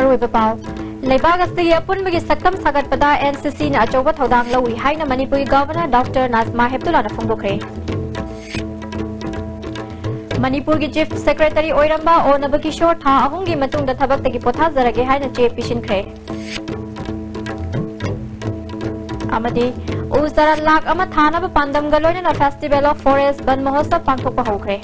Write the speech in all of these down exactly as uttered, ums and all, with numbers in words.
ꯃꯔꯨꯑꯣꯏꯕ ꯄꯥꯎ꯫ ꯂꯩꯕꯥꯛ ꯑꯁꯤꯒꯤ ꯑꯄꯨꯟꯕꯒꯤ ꯁꯛꯇꯝ ꯁꯥꯒꯠꯄꯗ NCCꯅ ꯑꯆꯧꯕ ꯊꯧꯗꯥꯡ ꯂꯧꯔꯤ ꯍꯥꯏꯅ ꯃꯅꯤꯄꯨꯔꯒꯤ Governor Doctor Najma Heptullahꯅ ꯐꯣꯡꯗꯣꯛꯈ꯭ꯔꯦ꯫ ꯃꯅꯤꯄꯨꯔꯒꯤ Chief Secretary ꯑꯣꯏꯔꯝꯕ ꯑꯣ ꯅꯕꯀꯤꯁꯣꯔ ꯊꯥ ꯑꯍꯨꯝꯒꯤ ꯃꯇꯨꯡꯗ ꯊꯕꯛꯇꯒꯤ ꯄꯣꯊꯥꯖꯔꯒꯦ ꯍꯥꯏꯅ ꯆꯦ ꯄꯤꯁꯤꯟꯈ꯭ꯔꯦ꯫ ꯑꯃꯗꯤ ꯎ ꯆꯥꯔꯥ ꯂꯥꯈ ꯑꯃ ꯊꯥꯅꯕ ꯄꯥꯟꯗꯝꯒ ꯂꯣꯏꯅꯅ Festival of Forest Van Mahotsav ꯄꯥꯡꯊꯣꯛꯄ ꯍꯧꯈ꯭ꯔꯦ꯫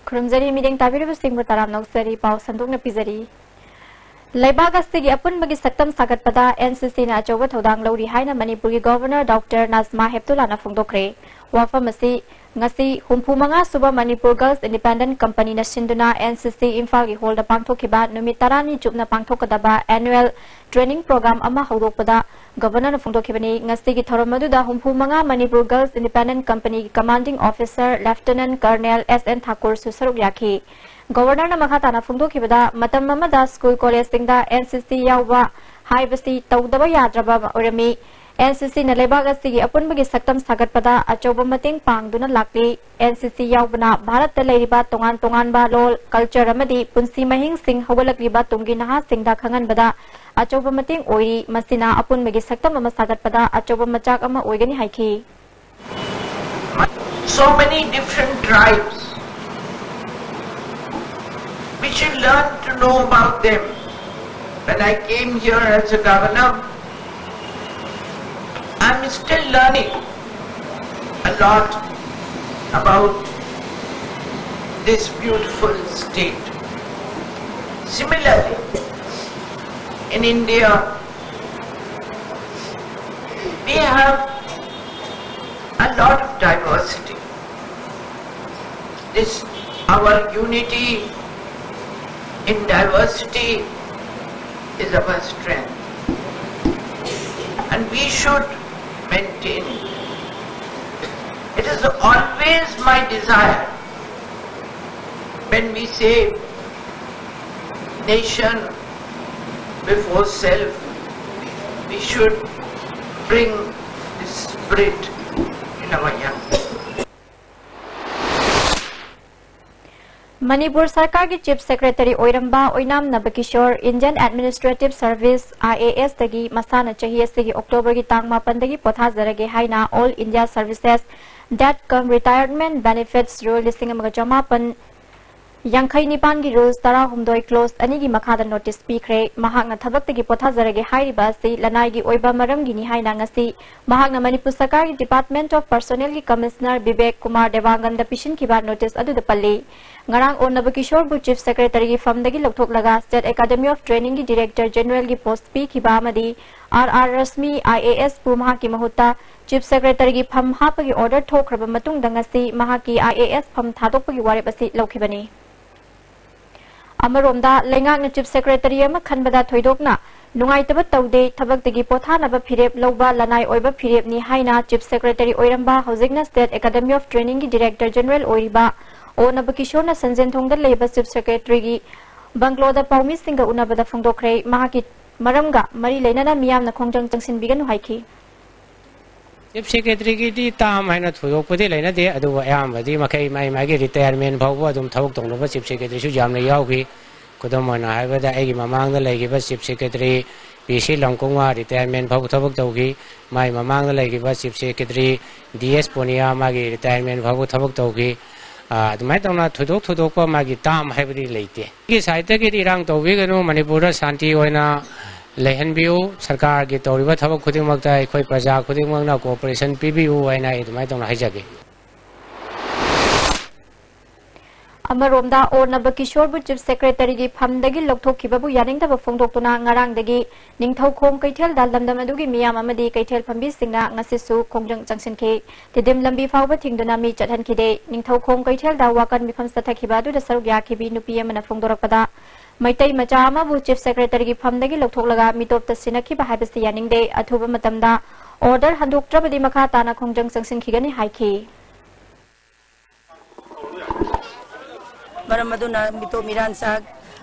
ꯈꯨꯔꯨꯝꯖꯔꯤ, ꯃꯤꯠꯌꯦꯡ ꯇꯥꯕꯤꯔꯤꯕꯁꯤꯡꯕꯨ ꯇꯔꯥꯝꯅ ꯑꯣꯛꯆꯔꯤ꯫ ꯄꯥꯎ ꯁꯟꯗꯣꯛꯅ ꯄꯤꯖꯔꯤ꯫ ꯂꯩꯕꯥꯛ ꯑꯁꯤꯒꯤ ꯑꯄꯨꯟꯕꯒꯤ ꯁꯛꯇꯝ ꯁꯥꯒꯠꯄꯗ NCCꯅ ꯑꯆꯧꯕ ꯊꯧꯗꯥꯡ ꯂꯧꯔꯤ ꯍꯥꯏꯅ ꯃꯅꯤꯄꯨꯔꯒꯤ Governor Doctor Najma Heptullahꯅ ꯐꯣꯡꯗꯣꯛꯈ꯭ꯔꯦ꯫ ꯋꯥꯐꯝ ꯑꯁꯤ ꯉꯁꯤ ꯍꯨꯝꯐꯨ ꯃꯉꯥ ꯁꯨꯕ ꯃꯅꯤꯄꯨꯔ Girls Independent Companyꯅ ꯁꯤꯟꯗꯨꯅ NCC ꯏꯝꯐꯥꯜꯒꯤ hallꯗ ꯄꯥꯡꯊꯣꯛꯈꯤꯕ ꯅꯨꯃꯤꯠ ꯇꯔꯥꯅꯤ ꯆꯨꯞꯅ ꯄꯥꯡꯊꯣꯛꯀꯗꯕ annual training program ꯑꯃ ꯍꯧꯗꯣꯛꯄꯗ Governorꯅ ꯐꯣꯡꯗꯣꯛꯈꯤꯕꯅꯤ꯫ ꯉꯁꯤꯒꯤ ꯊꯧꯔꯝ ꯑꯗꯨꯗ ꯍꯨꯝꯐꯨ ꯃꯉꯥ Manipur Girls Independent Companyꯒꯤ Commanding Officer Lieutenant Colonel S N ꯊꯥꯀꯨꯔꯁꯨ ꯁꯔꯨꯛ ꯌꯥꯈꯤ꯫ Governorꯅ ꯃꯈꯥ ꯇꯥꯅ ꯐꯣꯡꯗꯣꯛꯈꯤꯕꯗ, ꯃꯇꯝ ꯑꯃꯗ school collegeꯁꯤꯡꯗ NCC ꯌꯥꯎꯕ ꯍꯥꯏꯕꯁꯤ ꯇꯧꯗꯕ ꯌꯥꯗ꯭ꯔꯕ ꯑꯃ ꯑꯣꯏꯔꯝꯃꯤ꯫ NCCꯅ ꯂꯩꯕꯥꯛ ꯑꯁꯤꯒꯤ ꯑꯄꯨꯟꯕꯒꯤ ꯁꯛꯇꯝ ꯁꯥꯒꯠꯄꯗ ꯑꯆꯧꯕ ꯃꯇꯦꯡ ꯄꯥꯡꯗꯨꯅ ꯂꯥꯛꯂꯤ꯫ NCC ꯌꯥꯎꯕꯅ ꯚꯥꯔꯠꯇ ꯂꯩꯔꯤꯕ ꯇꯣꯉꯥꯟ ꯇꯣꯉꯥꯟꯕ ꯂꯣꯜ, culture ꯑꯃꯗꯤ ꯄꯨꯟꯁꯤ ꯃꯍꯤꯡꯁꯤꯡ ꯍꯧꯒꯠꯂꯛꯂꯤꯕ ꯇꯨꯡꯒꯤ ꯅꯍꯥꯁꯤꯡꯗ ꯈꯪꯍꯟꯕꯗ ꯑꯆꯧꯕ ꯃꯇꯦꯡ ꯑꯣꯏꯔꯤ꯫ ꯃꯁꯤꯅ ꯑꯄꯨꯟꯕꯒꯤ ꯁꯛꯇꯝ ꯑꯃ ꯁꯥꯒꯠꯄꯗ ꯑꯆꯧꯕ ꯃꯆꯥꯛ ꯑꯃ ꯑꯣꯏꯒꯅꯤ ꯍꯥꯏꯈꯤ꯫ So many different tribes. We should learn to know about them. When I came here as a governor, I'm still learning a lot about this beautiful state. Similarly, in India, we have a lot of diversity. This, our unity in diversity is our strength. And we should maintain it. It is always my desire when we say Nation before self. We should bring this spirit in our young. Manipur ꯁꯔꯀꯥꯔꯒꯤ chief secretary ꯑꯣꯏꯔꯝꯕ ꯑꯣꯏꯅꯥꯝ Nabakishor Indian administrative service, I A ꯑꯦꯁꯇꯒꯤ ꯃꯁꯥꯅ ꯆꯍꯤ ꯑꯁꯤꯒꯤ ꯑꯣꯛꯇꯣꯕꯔꯒꯤ ꯇꯥꯡ ꯃꯥꯄꯟꯗꯒꯤ ꯄꯣꯊꯥꯖꯔꯒꯦ ꯍꯥꯏꯅ all India services death cum retirement benefits rule ꯂꯤꯁꯤꯡ ꯑꯃꯒ ꯆꯃꯥꯄꯟ ꯌꯥꯡꯈꯩ ꯅꯤꯄꯥꯟꯒꯤ ꯔꯨꯜꯁ ꯇꯔꯥꯍꯨꯝꯗꯣꯏ ꯀ꯭ꯂꯣꯁ ꯑꯅꯤꯒꯤ ꯃꯈꯥꯗ ꯅꯣꯇꯤꯁ ꯄꯤꯈ꯭ꯔꯦ꯫ ꯃꯍꯥꯛꯅ ꯊꯕꯛꯇꯒꯤ ꯄꯣꯊꯥꯖꯔꯒꯦ ꯍꯥꯏꯔꯤꯕ ꯑꯁꯤ ꯂꯅꯥꯏꯒꯤ ꯑꯣꯏꯕ ꯃꯔꯝꯒꯤꯅꯤ ꯍꯥꯏꯅ ꯉꯁꯤ ꯃꯍꯥꯛꯅ ꯃꯅꯤꯄꯨꯔ ꯁꯔꯀꯥꯔꯒꯤ ꯗꯤꯄꯥꯔꯠꯃꯦꯟꯠ ꯑꯣꯐ ꯄꯔꯁꯣꯅꯦꯜꯒꯤ ꯀꯃꯤꯁꯅꯔ ꯕꯤꯕꯦꯛ ꯀꯨꯃꯥꯔ ꯗꯦꯕꯥꯡꯒꯟꯗ ꯄꯤꯁꯤꯟꯈꯤꯕ ꯅꯣꯇꯤꯁ ꯑꯗꯨꯗ ꯄꯜꯂꯤ꯫ ꯉꯔꯥꯡ ꯑꯣ ꯅꯕꯀꯤꯁꯣꯔꯕꯨ ꯆꯤꯐ ꯁꯦꯀ꯭ꯔꯦꯇꯔꯤꯒꯤ ꯐꯝꯗꯒꯤ ꯂꯧꯊꯣꯛꯂꯒ ꯁ꯭ꯇꯦꯠ ꯑꯦꯀꯥꯗꯦꯃꯤ ꯑꯣꯐ ꯇ꯭ꯔꯦꯅꯤꯡꯒꯤ ꯗꯤꯔꯦꯛꯇꯔ ꯖꯦꯅꯔꯦꯜꯒꯤ ꯄꯣꯁꯠ ꯄꯤꯈꯤꯕ ꯑꯃꯗꯤ ꯑꯥꯔ ꯑꯥꯔ ꯔꯁꯃꯤ, ꯑꯥꯏ ꯑꯦ ꯑꯦꯁꯄꯨ ꯃꯍꯥꯛꯀꯤ ꯃꯍꯨꯠꯇ ꯆꯤꯐ ꯁꯦꯀ꯭ꯔꯦꯇꯔꯤꯒꯤ ꯐꯝ ꯍꯥꯞꯄꯒꯤ ꯑꯣꯔꯗꯔ ꯊꯣꯛꯈ꯭ꯔꯕ ꯃꯇꯨꯡꯗ ꯉꯁꯤ ꯃꯍꯥꯛꯀꯤ ꯑꯥꯏ ꯑꯦ ꯑꯦꯁ ꯐꯝ ꯊꯥꯗꯣꯛꯄꯒꯤ ꯋꯥꯔꯦꯞ ꯑꯁꯤ ꯂꯧꯈꯤꯕꯅꯤ꯫ ꯑꯃꯔꯣꯝꯗ, ꯂꯩꯉꯥꯛꯅ ꯆꯤꯐ ꯁꯦꯀ꯭ꯔꯦꯇꯔꯤ ꯑꯃ ꯈꯟꯕꯗ ꯊꯣꯏꯗꯣꯛꯅ ꯅꯨꯡꯉꯥꯏꯇꯕ ꯇꯧꯗꯦ, ꯊꯕꯛꯇꯒꯤ ꯄꯣꯊꯥꯅꯕ ꯐꯤꯔꯦꯞ ꯂꯧꯕ ꯂꯅꯥꯏ ꯑꯣꯏꯕ ꯐꯤꯔꯦꯞꯅꯤ ꯍꯥꯏꯅ ꯆꯤꯐ ꯁꯦꯀ꯭ꯔꯦꯇꯔꯤ ꯑꯣꯏꯔꯝꯕ, ꯍꯧꯖꯤꯛꯅ ꯁ꯭ꯇꯦꯠ ꯑꯦꯀꯥꯗꯦꯃꯤ ꯑꯣꯐ ꯇ꯭ꯔꯦꯅꯤꯡꯒꯤ ꯗꯤꯔꯦꯛꯇꯔ ꯖꯦꯅꯔꯦꯜ ꯑꯣꯏꯔꯤꯕ ꯑꯣ ꯅꯕꯀꯤꯁꯣꯔꯅ ꯁꯟꯖꯦꯟꯊꯣꯡꯗ ꯂꯩꯕ ꯆꯤꯐ ꯁꯦꯀ꯭ꯔꯦꯇꯔꯤꯒꯤ ꯕꯪꯒ꯭ꯂꯣꯗ ꯄꯥꯎꯃꯤꯁꯤꯡꯒ ꯎꯅꯕꯗ ꯐꯣꯡꯗꯣꯛꯈ꯭ꯔꯦ꯫ ꯃꯍꯥꯛꯀꯤ ꯃꯔꯝꯒ ꯃꯔꯤ ꯂꯩꯅꯅ ꯃꯤꯌꯥꯝꯅ ꯈꯣꯡꯖꯪ ꯆꯪꯁꯤꯟꯕꯤꯒꯅꯨ ꯍꯥꯏꯈꯤ꯫ ꯆꯤꯐ ꯁꯦꯀ꯭ꯔꯦꯇꯔꯤꯒꯤꯗꯤ ꯇꯥꯝ ꯍꯥꯏꯅ ꯊꯣꯏꯗꯣꯛꯄꯗꯤ ꯂꯩꯅꯗꯦ, ꯑꯗꯨꯕꯨ ꯑꯌꯥꯝꯕꯗꯤ ꯃꯈꯩ ꯃꯥꯏ ꯃꯥꯒꯤ ꯔꯤꯇꯥꯌꯔꯃꯦꯟ ꯐꯥꯎꯕ ꯑꯗꯨꯝ ꯊꯕꯛ ꯇꯧꯅꯕ ꯆꯤꯐ ꯁꯦꯀ꯭ꯔꯦꯇꯔꯤꯁꯨ ꯌꯥꯝꯅ ꯌꯥꯎꯈꯤ꯫ ꯈꯨꯗꯝ ꯑꯣꯏꯅ ꯍꯥꯏꯔꯕꯗ, ꯑꯩꯒꯤ ꯃꯃꯥꯡꯗ ꯂꯩꯈꯤꯕ ꯆꯤꯐ ꯁꯦꯀ꯭ꯔꯦꯇꯔꯤ ꯄꯤ ꯁꯤ ꯂꯝꯀꯨꯃꯥꯔ ꯔꯤꯇꯥꯌꯔꯃꯦꯟ ꯐꯥꯎꯕ ꯊꯕꯛ ꯇꯧꯈꯤ꯫ ꯃꯥꯏ ꯃꯃꯥꯡꯗ ꯂꯩꯈꯤꯕ chief secretary D S Punia ꯃꯥꯒꯤ ꯔꯤꯇꯥꯌꯔꯃꯦꯟ ꯐꯥꯎꯕ ꯊꯕꯛ ꯇꯧꯈꯤ꯫ ꯑ, ꯑꯗꯨꯃꯥꯏꯅ ꯇꯧꯅ ꯊꯣꯏꯗꯣꯛ ꯊꯣꯏꯗꯣꯛꯄ ꯃꯥꯒꯤ ꯇꯥꯝ ꯍꯥꯏꯕꯗꯤ ꯂꯩꯇꯦ꯫ ꯑꯩꯒꯤ ꯁꯥꯏꯠꯇꯒꯤꯗꯤ ꯏꯔꯥꯡ ꯇꯧꯕꯤꯒꯅꯨ, ꯃꯅꯤꯄꯨꯔꯗ ꯁꯥꯟꯇꯤ ꯑꯣꯏꯅ ꯂꯩꯍꯟꯕꯤꯌꯨ꯫ ꯁꯔꯀꯥꯔꯒꯤ ꯇꯧꯔꯤꯕ ꯊꯕꯛ ꯈꯨꯗꯤꯡꯃꯛꯇ ꯑꯩꯈꯣꯏ ꯄ꯭ꯔꯖꯥ ꯈꯨꯗꯤꯡꯃꯛꯅ ꯀꯣꯑꯣꯄꯔꯦꯁꯟ ꯄꯤꯕꯤꯌꯨ ꯍꯥꯏꯅ ꯑꯩ ꯑꯗꯨꯃꯥꯏꯅ ꯇꯧꯅ ꯍꯥꯏꯖꯒꯦ꯫ ꯑꯃꯔꯣꯝꯗ, ꯑꯣ ꯅꯕꯀꯤꯁꯣꯔꯕꯨ ꯆꯤꯐ ꯁꯦꯀ꯭ꯔꯦꯇꯔꯤꯒꯤ ꯐꯝꯗꯒꯤ ꯂꯧꯊꯣꯛꯈꯤꯕꯕꯨ ꯌꯥꯅꯤꯡꯗꯕ ꯐꯣꯡꯗꯣꯛꯇꯨꯅ ꯉꯔꯥꯡꯗꯒꯤ ꯅꯤꯡꯊꯧꯈꯣꯡ ꯀꯩꯊꯦꯜꯗ ꯂꯝꯗꯝ ꯑꯗꯨꯒꯤ ꯃꯤꯌꯥꯝ ꯑꯃꯗꯤ ꯀꯩꯊꯦꯜ ꯐꯝꯕꯤꯁꯤꯡꯅ ꯉꯁꯤꯁꯨ ꯈꯣꯡꯖꯪ ꯆꯪꯁꯤꯟꯈꯤ꯫ ꯇꯤꯗꯤꯝ ꯂꯝꯕꯤ ꯐꯥꯎꯕ ꯊꯤꯡꯗꯨꯅ ꯃꯤ ꯆꯠꯍꯟꯈꯤꯗꯦ꯫ ꯅꯤꯡꯊꯧꯈꯣꯡ ꯀꯩꯊꯦꯜꯗ ꯋꯥꯀꯠ ꯃꯤꯐꯝ ꯆꯠꯊꯈꯤꯕ ꯑꯗꯨꯗ ꯁꯔꯨꯛ ꯌꯥꯈꯤꯕꯤ ꯅꯨꯄꯤ ꯑꯃꯅ ꯐꯣꯡꯗꯣꯔꯛꯄꯗ, ꯃꯩꯇꯩ ꯃꯆꯥ ꯑꯃꯕꯨ ꯆꯤꯐ ꯁꯦꯀ꯭ꯔꯦꯇꯔꯤꯒꯤ ꯐꯝꯗꯒꯤ ꯂꯧꯊꯣꯛꯂꯒ ꯃꯤꯇꯣꯞꯇ ꯁꯤꯟꯅꯈꯤꯕ ꯍꯥꯏꯕꯁꯤ ꯌꯥꯅꯤꯡꯗꯦ꯫ ꯑꯊꯨꯕ ꯃꯇꯝꯗ ꯑꯣꯔꯗꯔ ꯍꯟꯗꯣꯛꯇ꯭ꯔꯕꯗꯤ ꯃꯈꯥ ꯇꯥꯅ ꯈꯣꯡꯖꯪ ꯆꯪꯁꯤꯟꯈꯤꯒꯅꯤ ꯍꯥꯏꯈꯤ꯫ ꯃꯔꯝ ꯑꯗꯨꯅ ꯃꯤꯇꯣꯞ ꯃꯤꯔꯥꯟ ꯆꯥꯛ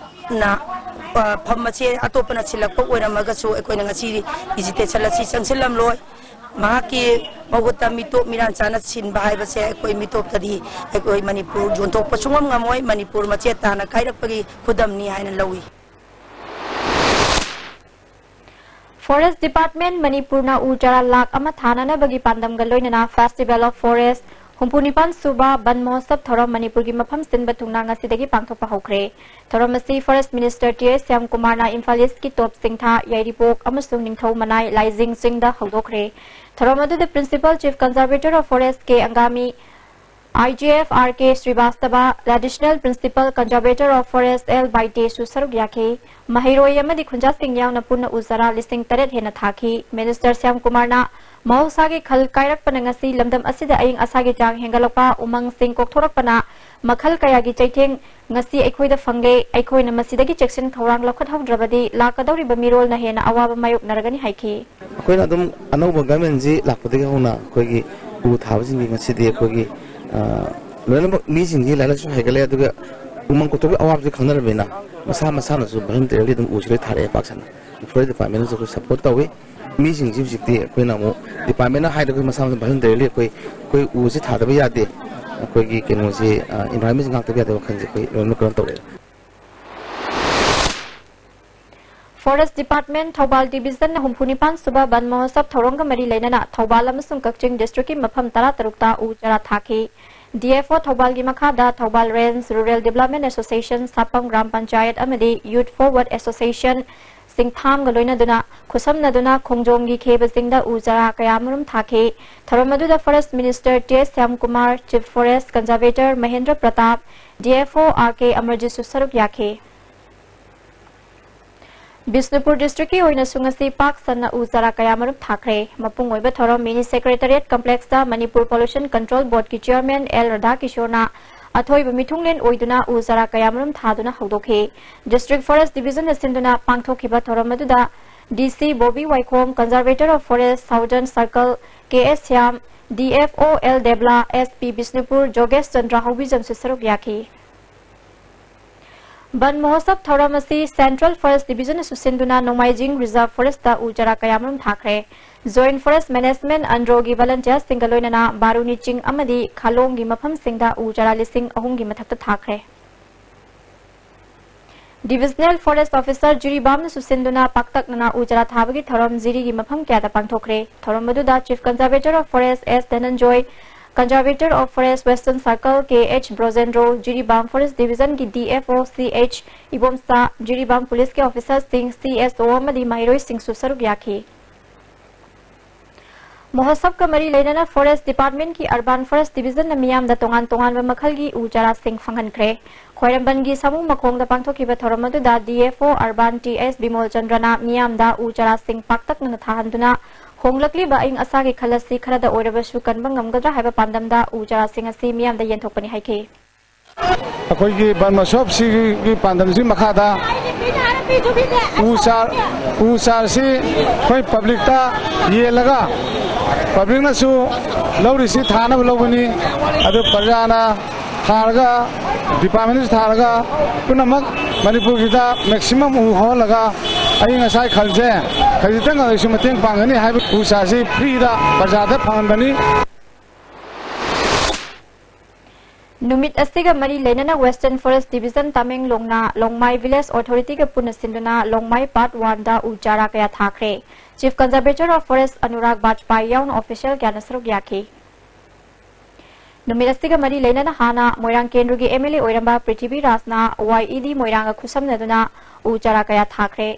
ꯅ, ꯑ, ꯐꯝ ꯑꯁꯦ ꯑꯇꯣꯞꯄꯅ ꯁꯤꯜꯂꯛꯄ ꯑꯣꯏꯔꯝꯃꯒꯁꯨ ꯑꯩꯈꯣꯏꯅ ꯉꯁꯤ ꯚꯤꯖꯤꯇꯦꯁꯟ ꯑꯁꯤ ꯆꯪꯁꯤꯜꯂꯝꯂꯣꯏ꯫ ꯃꯍꯥꯛꯀꯤ ꯃꯍꯨꯠꯇ ꯃꯤꯇꯣꯞ ꯃꯤꯔꯥꯟ ꯆꯥꯅ ꯁꯤꯟꯕ ꯍꯥꯏꯕꯁꯦ ꯑꯩꯈꯣꯏ ꯃꯤꯇꯣꯞꯇꯗꯤ ꯑꯩꯈꯣꯏ ꯃꯅꯤꯄꯨꯔ ꯌꯣꯟꯊꯣꯛꯄ ꯁꯨꯡꯉꯝ ꯉꯝꯃꯣꯏ꯫ ꯃꯅꯤꯄꯨꯔ ꯃꯆꯦꯠ ꯇꯥꯅ ꯀꯥꯏꯔꯛꯄꯒꯤ ꯈꯨꯗꯝꯅꯤ ꯍꯥꯏꯅ ꯂꯧꯏ꯫ Forest Department ꯃꯅꯤꯄꯨꯔꯅ ꯎ ꯆꯥꯔꯥ ꯂꯥꯈ ꯑꯃ ꯊꯥꯅꯅꯕꯒꯤ ꯄꯥꯟꯗꯝꯒ ꯂꯣꯏꯅꯅ Festival of Forest ꯍꯨꯝꯐꯨ ꯅꯤꯄꯥꯟ ꯁꯨꯕ ꯕꯟ ꯃꯍꯣꯠꯁꯕ ꯊꯧꯔꯝ ꯃꯅꯤꯄꯨꯔꯒꯤ ꯃꯐꯝ ꯁꯤꯟꯕ ꯊꯨꯡꯅ ꯉꯁꯤꯗꯒꯤ ꯄꯥꯡꯊꯣꯛꯄ ꯍꯧꯈ꯭ꯔꯦ꯫ ꯊꯧꯔꯝ ꯑꯁꯤ Forest Minister ꯇꯤ ꯑꯦꯁ ꯁ꯭ꯌꯥꯝꯀꯨꯃꯥꯔꯅ ꯏꯝꯐꯥꯜ ꯏꯁꯀꯤ ꯇꯣꯞ ꯆꯤꯡꯊꯥ, ꯌꯥꯏꯔꯤꯄꯣꯛ ꯑꯃꯁꯨꯡ ꯅꯤꯡꯊꯧ ꯃꯅꯥꯏ ꯂꯥꯏꯖꯤꯡ ꯆꯤꯡꯗ ꯍꯧꯗꯣꯛꯈ꯭ꯔꯦ꯫ ꯊꯧꯔꯝ ꯑꯗꯨꯗ Principal Chief Conservator of Forest K Angami, I G F R K ꯁ꯭ꯔꯤꯕꯥꯁꯇꯕ, Additional Principal Conservator of Forest L ꯕꯥꯏꯇꯦꯁꯨ ꯁꯔꯨꯛ ꯌꯥꯈꯤ꯫ ꯃꯍꯩꯔꯣꯏ ꯑꯃꯗꯤ ꯈꯨꯟꯖꯥꯁꯤꯡ ꯌꯥꯎꯅ ꯄꯨꯟꯅ ꯎ ꯆꯥꯔꯥ ꯂꯤꯁꯤꯡ ꯇꯔꯦꯠ ꯍꯦꯟꯅ ꯊꯥꯈꯤ꯫ Minister ꯁ꯭ꯌꯥꯝꯀꯨꯃꯥꯔꯅ ꯃꯍꯧꯁꯥꯒꯤ ꯈꯜ ꯀꯥꯏꯔꯛꯄꯅ ꯉꯁꯤ ꯂꯝꯗꯝ ꯑꯁꯤꯗ ꯑꯏꯪ ꯑꯁꯥꯒꯤ ꯆꯥꯡ ꯍꯦꯟꯒꯠꯂꯛꯄ, ꯎꯃꯪꯁꯤꯡ ꯀꯣꯛꯊꯣꯔꯛꯄꯅ ꯃꯈꯜ ꯀꯌꯥꯒꯤ ꯆꯩꯊꯦꯡ ꯉꯁꯤ ꯑꯩꯈꯣꯏꯗ ꯐꯪꯂꯦ꯫ ꯑꯩꯈꯣꯏꯅ ꯃꯁꯤꯗꯒꯤ ꯆꯦꯛꯁꯤꯟ ꯊꯧꯔꯥꯡ ꯂꯧꯈꯠꯍꯧꯗ꯭ꯔꯕꯗꯤ ꯂꯥꯛꯀꯗꯧꯔꯤꯕ ꯃꯤꯔꯣꯜꯅ ꯍꯦꯟꯅ ꯑꯋꯥꯕ ꯃꯥꯌꯣꯛꯅꯔꯒꯅꯤ ꯍꯥꯏꯈꯤ꯫ ꯑꯩꯈꯣꯏꯅ ꯑꯗꯨꯝ ꯑꯅꯧꯕ government ꯁꯤ ꯂꯥꯛꯄꯗꯒꯤ ꯍꯧꯅ ꯑꯩꯈꯣꯏꯒꯤ ꯎ ꯊꯥꯕꯁꯤꯡꯒꯤ ꯉꯁꯤꯗꯤ ꯑꯩꯈꯣꯏꯒꯤ, ꯑ, ꯂꯣꯏꯅꯃꯛ ꯃꯤꯁꯤꯡꯁꯤ ꯂꯥꯏꯔꯤꯛ ꯂꯥꯏꯁꯨ ꯍꯩꯒꯠꯂꯦ, ꯑꯗꯨꯒ ꯎꯃꯪ ꯀꯣꯛꯊꯣꯛꯄꯒꯤ ꯑꯋꯥꯕꯁꯤ ꯈꯪꯅꯔꯕꯅꯤꯅ ꯃꯁꯥ ꯃꯁꯥꯅꯁꯨ voluntarily ꯑꯗꯨꯝ ꯎꯁꯤ ꯂꯣꯏ ꯊꯥꯔꯛꯑꯦ ꯄꯥꯛ ꯁꯟꯅ꯫ Forest Department ꯅꯁꯨ ꯑꯩꯈꯣꯏ support ꯇꯧꯏ꯫ ꯃꯤꯁꯤꯡꯁꯤ ꯍꯧꯖꯤꯛꯇꯤ ꯑꯩꯈꯣꯏꯅ ꯑꯃꯨꯛ department ꯅ ꯍꯥꯏꯔꯒ ꯃꯁꯥ ꯃꯁꯥ voluntarily ꯑꯩꯈꯣꯏ, ꯑꯩꯈꯣꯏ ꯎꯁꯤ ꯊꯥꯗꯕ ꯌꯥꯗꯦ, ꯑꯩꯈꯣꯏꯒꯤ ꯀꯩꯅꯣꯁꯤ, ꯑ, environment ꯁꯤ ꯉꯥꯛꯇꯕ ꯌꯥꯗꯦ ꯋꯥꯈꯜꯁꯦ ꯑꯩꯈꯣꯏ ꯂꯣꯏꯅꯃꯛ ꯀꯩꯅꯣ ꯇꯧꯔꯛꯑꯦ꯫ Forest Department ꯊꯧꯕꯥꯜ Division ꯅ ꯍꯨꯝꯐꯨ ꯅꯤꯄꯥꯟ ꯁꯨꯕ ꯕꯟ ꯃꯍꯣꯠꯁꯕ ꯊꯧꯔꯝꯒ ꯃꯔꯤ ꯂꯩꯅꯅ ꯊꯧꯕꯥꯜ ꯑꯃꯁꯨꯡ ꯀꯛꯆꯤꯡ district ꯀꯤ ꯃꯐꯝ ꯇꯔꯥ ꯇꯔꯨꯛꯇ ꯎ ꯆꯥꯔꯥ ꯊꯥꯈꯤ꯫ ꯗꯤ ꯑꯦꯐ ꯑꯣ ꯊꯧꯕꯥꯜꯒꯤ ꯃꯈꯥꯗ Thoubal Range Rural Development Association, Sapam gram panchayat ꯑꯃꯗꯤ Youth Forward Association ꯁꯤꯡꯊꯥꯝꯒ ꯂꯣꯏꯅꯗꯨꯅ ꯈꯨꯠꯁꯝꯅꯗꯨꯅ ꯈꯣꯡꯖꯣꯝꯒꯤ ꯈꯦꯕ ꯆꯤꯡꯗ ꯎ ꯆꯥꯔꯥ ꯀꯌꯥꯃꯔꯨꯝ ꯊꯥꯈꯤ꯫ ꯊꯧꯔꯝ ꯑꯗꯨꯗ Forest Minister T S Shyamkumar, Chief Forest Conservator Mahendra Pratap, D F O R K ꯑꯃꯔꯖꯤꯠꯁꯨ ꯁꯔꯨꯛ ꯌꯥꯈꯤ꯫ ꯕꯤꯁꯅꯨꯄꯨꯔ district ꯀꯤ ꯑꯣꯏꯅꯁꯨ ꯉꯁꯤ ꯄꯥꯛ ꯁꯟꯅ ꯎ ꯆꯥꯔꯥ ꯀꯌꯥꯃꯔꯨꯝ ꯊꯥꯈ꯭ꯔꯦ꯫ ꯃꯄꯨꯡ ꯑꯣꯏꯕ ꯊꯧꯔꯝ Mini Secretariat Complex ꯇ ꯃꯅꯤꯄꯨꯔ Pollution Control Board ꯀꯤ Chairman ꯑꯦꯜ ꯔꯥꯙꯥꯀꯤꯁꯣꯔꯅ ꯑꯊꯣꯏꯕ ꯃꯤꯊꯨꯡꯂꯦꯟ ꯑꯣꯏꯗꯨꯅ ꯎ ꯆꯥꯔꯥ ꯀꯌꯥꯃꯔꯨꯝ ꯊꯥꯗꯨꯅ ꯍꯧꯗꯣꯛꯈꯤ꯫ District Forest Division ꯅ ꯁꯤꯟꯗꯨꯅ ꯄꯥꯡꯊꯣꯛꯈꯤꯕ ꯊꯧꯔꯝ ꯑꯗꯨꯗ ꯗꯤ ꯁꯤ ꯕꯣꯕꯤ ꯋꯥꯏꯈꯣꯝ, Conservator of Forest Southern Circle K S Shyam, D F O L Debala, S P Bishnupur ꯖꯣꯒꯦꯁ ꯆꯟꯗ꯭ꯔ ꯍꯧꯕꯤꯖꯝꯁꯨ ꯁꯔꯨꯛ ꯌꯥꯈꯤ꯫ ꯕꯟ ꯃꯍꯣꯠꯁꯕ ꯊꯧꯔꯝ ꯑꯁꯤ Central Forest Division ꯁꯨꯁꯤꯟꯗꯨꯅ ꯅꯣꯡꯃꯥꯏꯖꯤꯡ Reserve Forest ꯎ ꯆꯥꯔꯥ ꯀꯌꯥꯃꯔꯨꯝ ꯊꯥꯈ꯭ꯔꯦ꯫ Joint Forest Management, UNDRO ꯒꯤ volunteers ꯁꯤꯡꯒ ꯂꯣꯏꯅꯅ ꯕꯥꯔꯨꯅꯤ ꯆꯤꯡ ꯑꯃꯗꯤ ꯈꯥꯂꯣꯡꯒꯤ ꯃꯐꯝꯁꯤꯡꯗ ꯎ ꯆꯥꯔꯥ ꯂꯤꯁꯤꯡ ꯑꯍꯨꯝꯒꯤ ꯃꯊꯛꯇ ꯊꯥꯈ꯭ꯔꯦ꯫ Divisional Forest Officer ꯖꯤꯔꯤꯕꯥꯝꯅ ꯁꯨꯁꯤꯟꯗꯨꯅ ꯄꯥꯛꯇꯛꯅꯅ ꯎ ꯆꯥꯔꯥ ꯊꯥꯕꯒꯤ ꯊꯧꯔꯝ ꯖꯤꯔꯤꯒꯤ ꯃꯐꯝ ꯀꯌꯥꯗ ꯄꯥꯡꯊꯣꯛꯈ꯭ꯔꯦ꯫ ꯊꯧꯔꯝ ꯑꯗꯨꯗ Chief Conservator of Forest S Dhananjoy, Conservator of Forest Western Circle K H Brojendro, Jiribam Forest Division ꯒꯤ D F O C H Ibomcha, Jiribam Police ꯀꯤ officer ꯁꯤꯡ, ꯁꯤ ꯑꯦꯁ ꯑꯣ ꯑꯃꯗꯤ ꯃꯍꯩꯔꯣꯏꯁꯤꯡꯁꯨ ꯁꯔꯨꯛ ꯌꯥꯈꯤ꯫ ꯃꯍꯣꯠꯁꯕꯀ ꯃꯔꯤ ꯂꯩꯅꯅ Forest Department ꯀꯤ Urban Forest Division ꯅ ꯃꯤꯌꯥꯝꯗ ꯇꯣꯉꯥꯟ ꯇꯣꯉꯥꯟꯕ ꯃꯈꯜꯒꯤ ꯎ ꯆꯥꯔꯥꯁꯤꯡ ꯐꯪꯍꯟꯈ꯭ꯔꯦ꯫ ꯈ꯭ꯋꯥꯏꯔꯝꯕꯟꯒꯤ ꯁꯥꯃꯨ ꯃꯈꯣꯡꯗ ꯄꯥꯡꯊꯣꯛꯈꯤꯕ ꯊꯧꯔꯝ ꯑꯗꯨꯗ D F O Urban T S Bimol ꯆꯟꯗ꯭ꯔꯅ ꯃꯤꯌꯥꯝꯗ ꯎ ꯆꯥꯔꯥꯁꯤꯡ ꯄꯥꯛꯇꯛꯅꯅ ꯊꯥꯍꯟꯗꯨꯅ ꯍꯣꯡꯂꯛꯂꯤꯕ ꯑꯏꯪ ꯑꯁꯥꯒꯤ ꯈꯜ ꯑꯁꯤ ꯈꯔꯗ ꯑꯣꯏꯔꯕꯁꯨ ꯀꯟꯕ ꯉꯝꯒꯗ꯭ꯔꯥ ꯍꯥꯏꯕ ꯄꯥꯟꯗꯝꯗ ꯎ ꯆꯥꯔꯥꯁꯤꯡ ꯑꯁꯤ ꯃꯤꯌꯥꯝꯗ ꯌꯦꯟꯊꯣꯛꯄꯅꯤ ꯍꯥꯏꯈꯤ꯫ ꯑꯩꯈꯣꯏꯒꯤ ꯕꯟ ꯃꯍꯣꯠꯁꯕꯁꯤꯒꯤ ꯄꯥꯟꯗꯝꯁꯤ ꯃꯈꯥꯗ ꯎ ꯆꯥꯔ, ꯎ ꯆꯥꯔꯁꯤ ꯑꯩꯈꯣꯏ public ꯇ ꯌꯦꯜꯂꯒ, public ꯅꯁꯨ ꯂꯧꯔꯤꯁꯤ ꯊꯥꯅꯕ ꯂꯧꯕꯅꯤ꯫ ꯑꯗꯨ ꯄ꯭ꯔꯖꯥꯅ ꯊꯥꯔꯒ, department ꯅꯁꯨ ꯊꯥꯔꯒ, ꯄꯨꯝꯅꯃꯛ ꯃꯅꯤꯄꯨꯔꯒꯤꯗ maximum ꯎ ꯍꯧꯍꯜꯂꯒ, ꯑꯏꯪ ꯑꯁꯥꯒꯤ ꯈꯜꯁꯦ ꯈꯖꯤꯛꯇꯪ ꯑꯣꯏꯔꯁꯨ ꯃꯇꯦꯡ ꯄꯥꯡꯒꯅꯤ ꯍꯥꯏꯕ ꯎ ꯆꯥꯔꯁꯤ free ꯗ ꯄ꯭ꯔꯖꯥꯗ ꯐꯪꯍꯟꯕꯅꯤ꯫ ꯅꯨꯃꯤꯠ ꯑꯁꯤꯒ ꯃꯔꯤ ꯂꯩꯅꯅ Western Forest Division ꯇꯃꯦꯡꯂꯣꯡꯅ ꯂꯣꯡꯃꯥꯏ Village Authority ꯒ ꯄꯨꯟꯅ ꯁꯤꯟꯗꯨꯅ ꯂꯣꯡꯃꯥꯏ Part One ꯗ ꯎ ꯆꯥꯔꯥ ꯀꯌꯥ ꯊꯥꯈ꯭ꯔꯦ꯫ Chief Conservator of Forest Anurag ꯕꯥꯖꯄꯥꯏ ꯌꯥꯎꯅ official ꯀꯌꯥꯅ ꯁꯔꯨꯛ ꯌꯥꯈꯤ꯫ ꯅꯨꯃꯤꯠ ꯑꯁꯤꯒ ꯃꯔꯤ ꯂꯩꯅꯅ ꯍꯥꯟꯅ ꯃꯣꯏꯔꯥꯡ ꯀꯦꯟꯗ꯭ꯔꯒꯤ ꯑꯦꯝ ꯑꯦꯜ ꯑꯦ ꯑꯣꯏꯔꯝꯕ ꯄ꯭ꯔꯤꯊꯤꯕꯤ ꯔꯥꯖꯅ ꯋꯥꯏ ꯏ ꯗꯤ ꯃꯣꯏꯔꯥꯡꯒ ꯈꯨꯠꯁꯝꯅꯗꯨꯅ ꯎ ꯆꯥꯔꯥ ꯀꯌꯥ ꯊꯥꯈ꯭ꯔꯦ꯫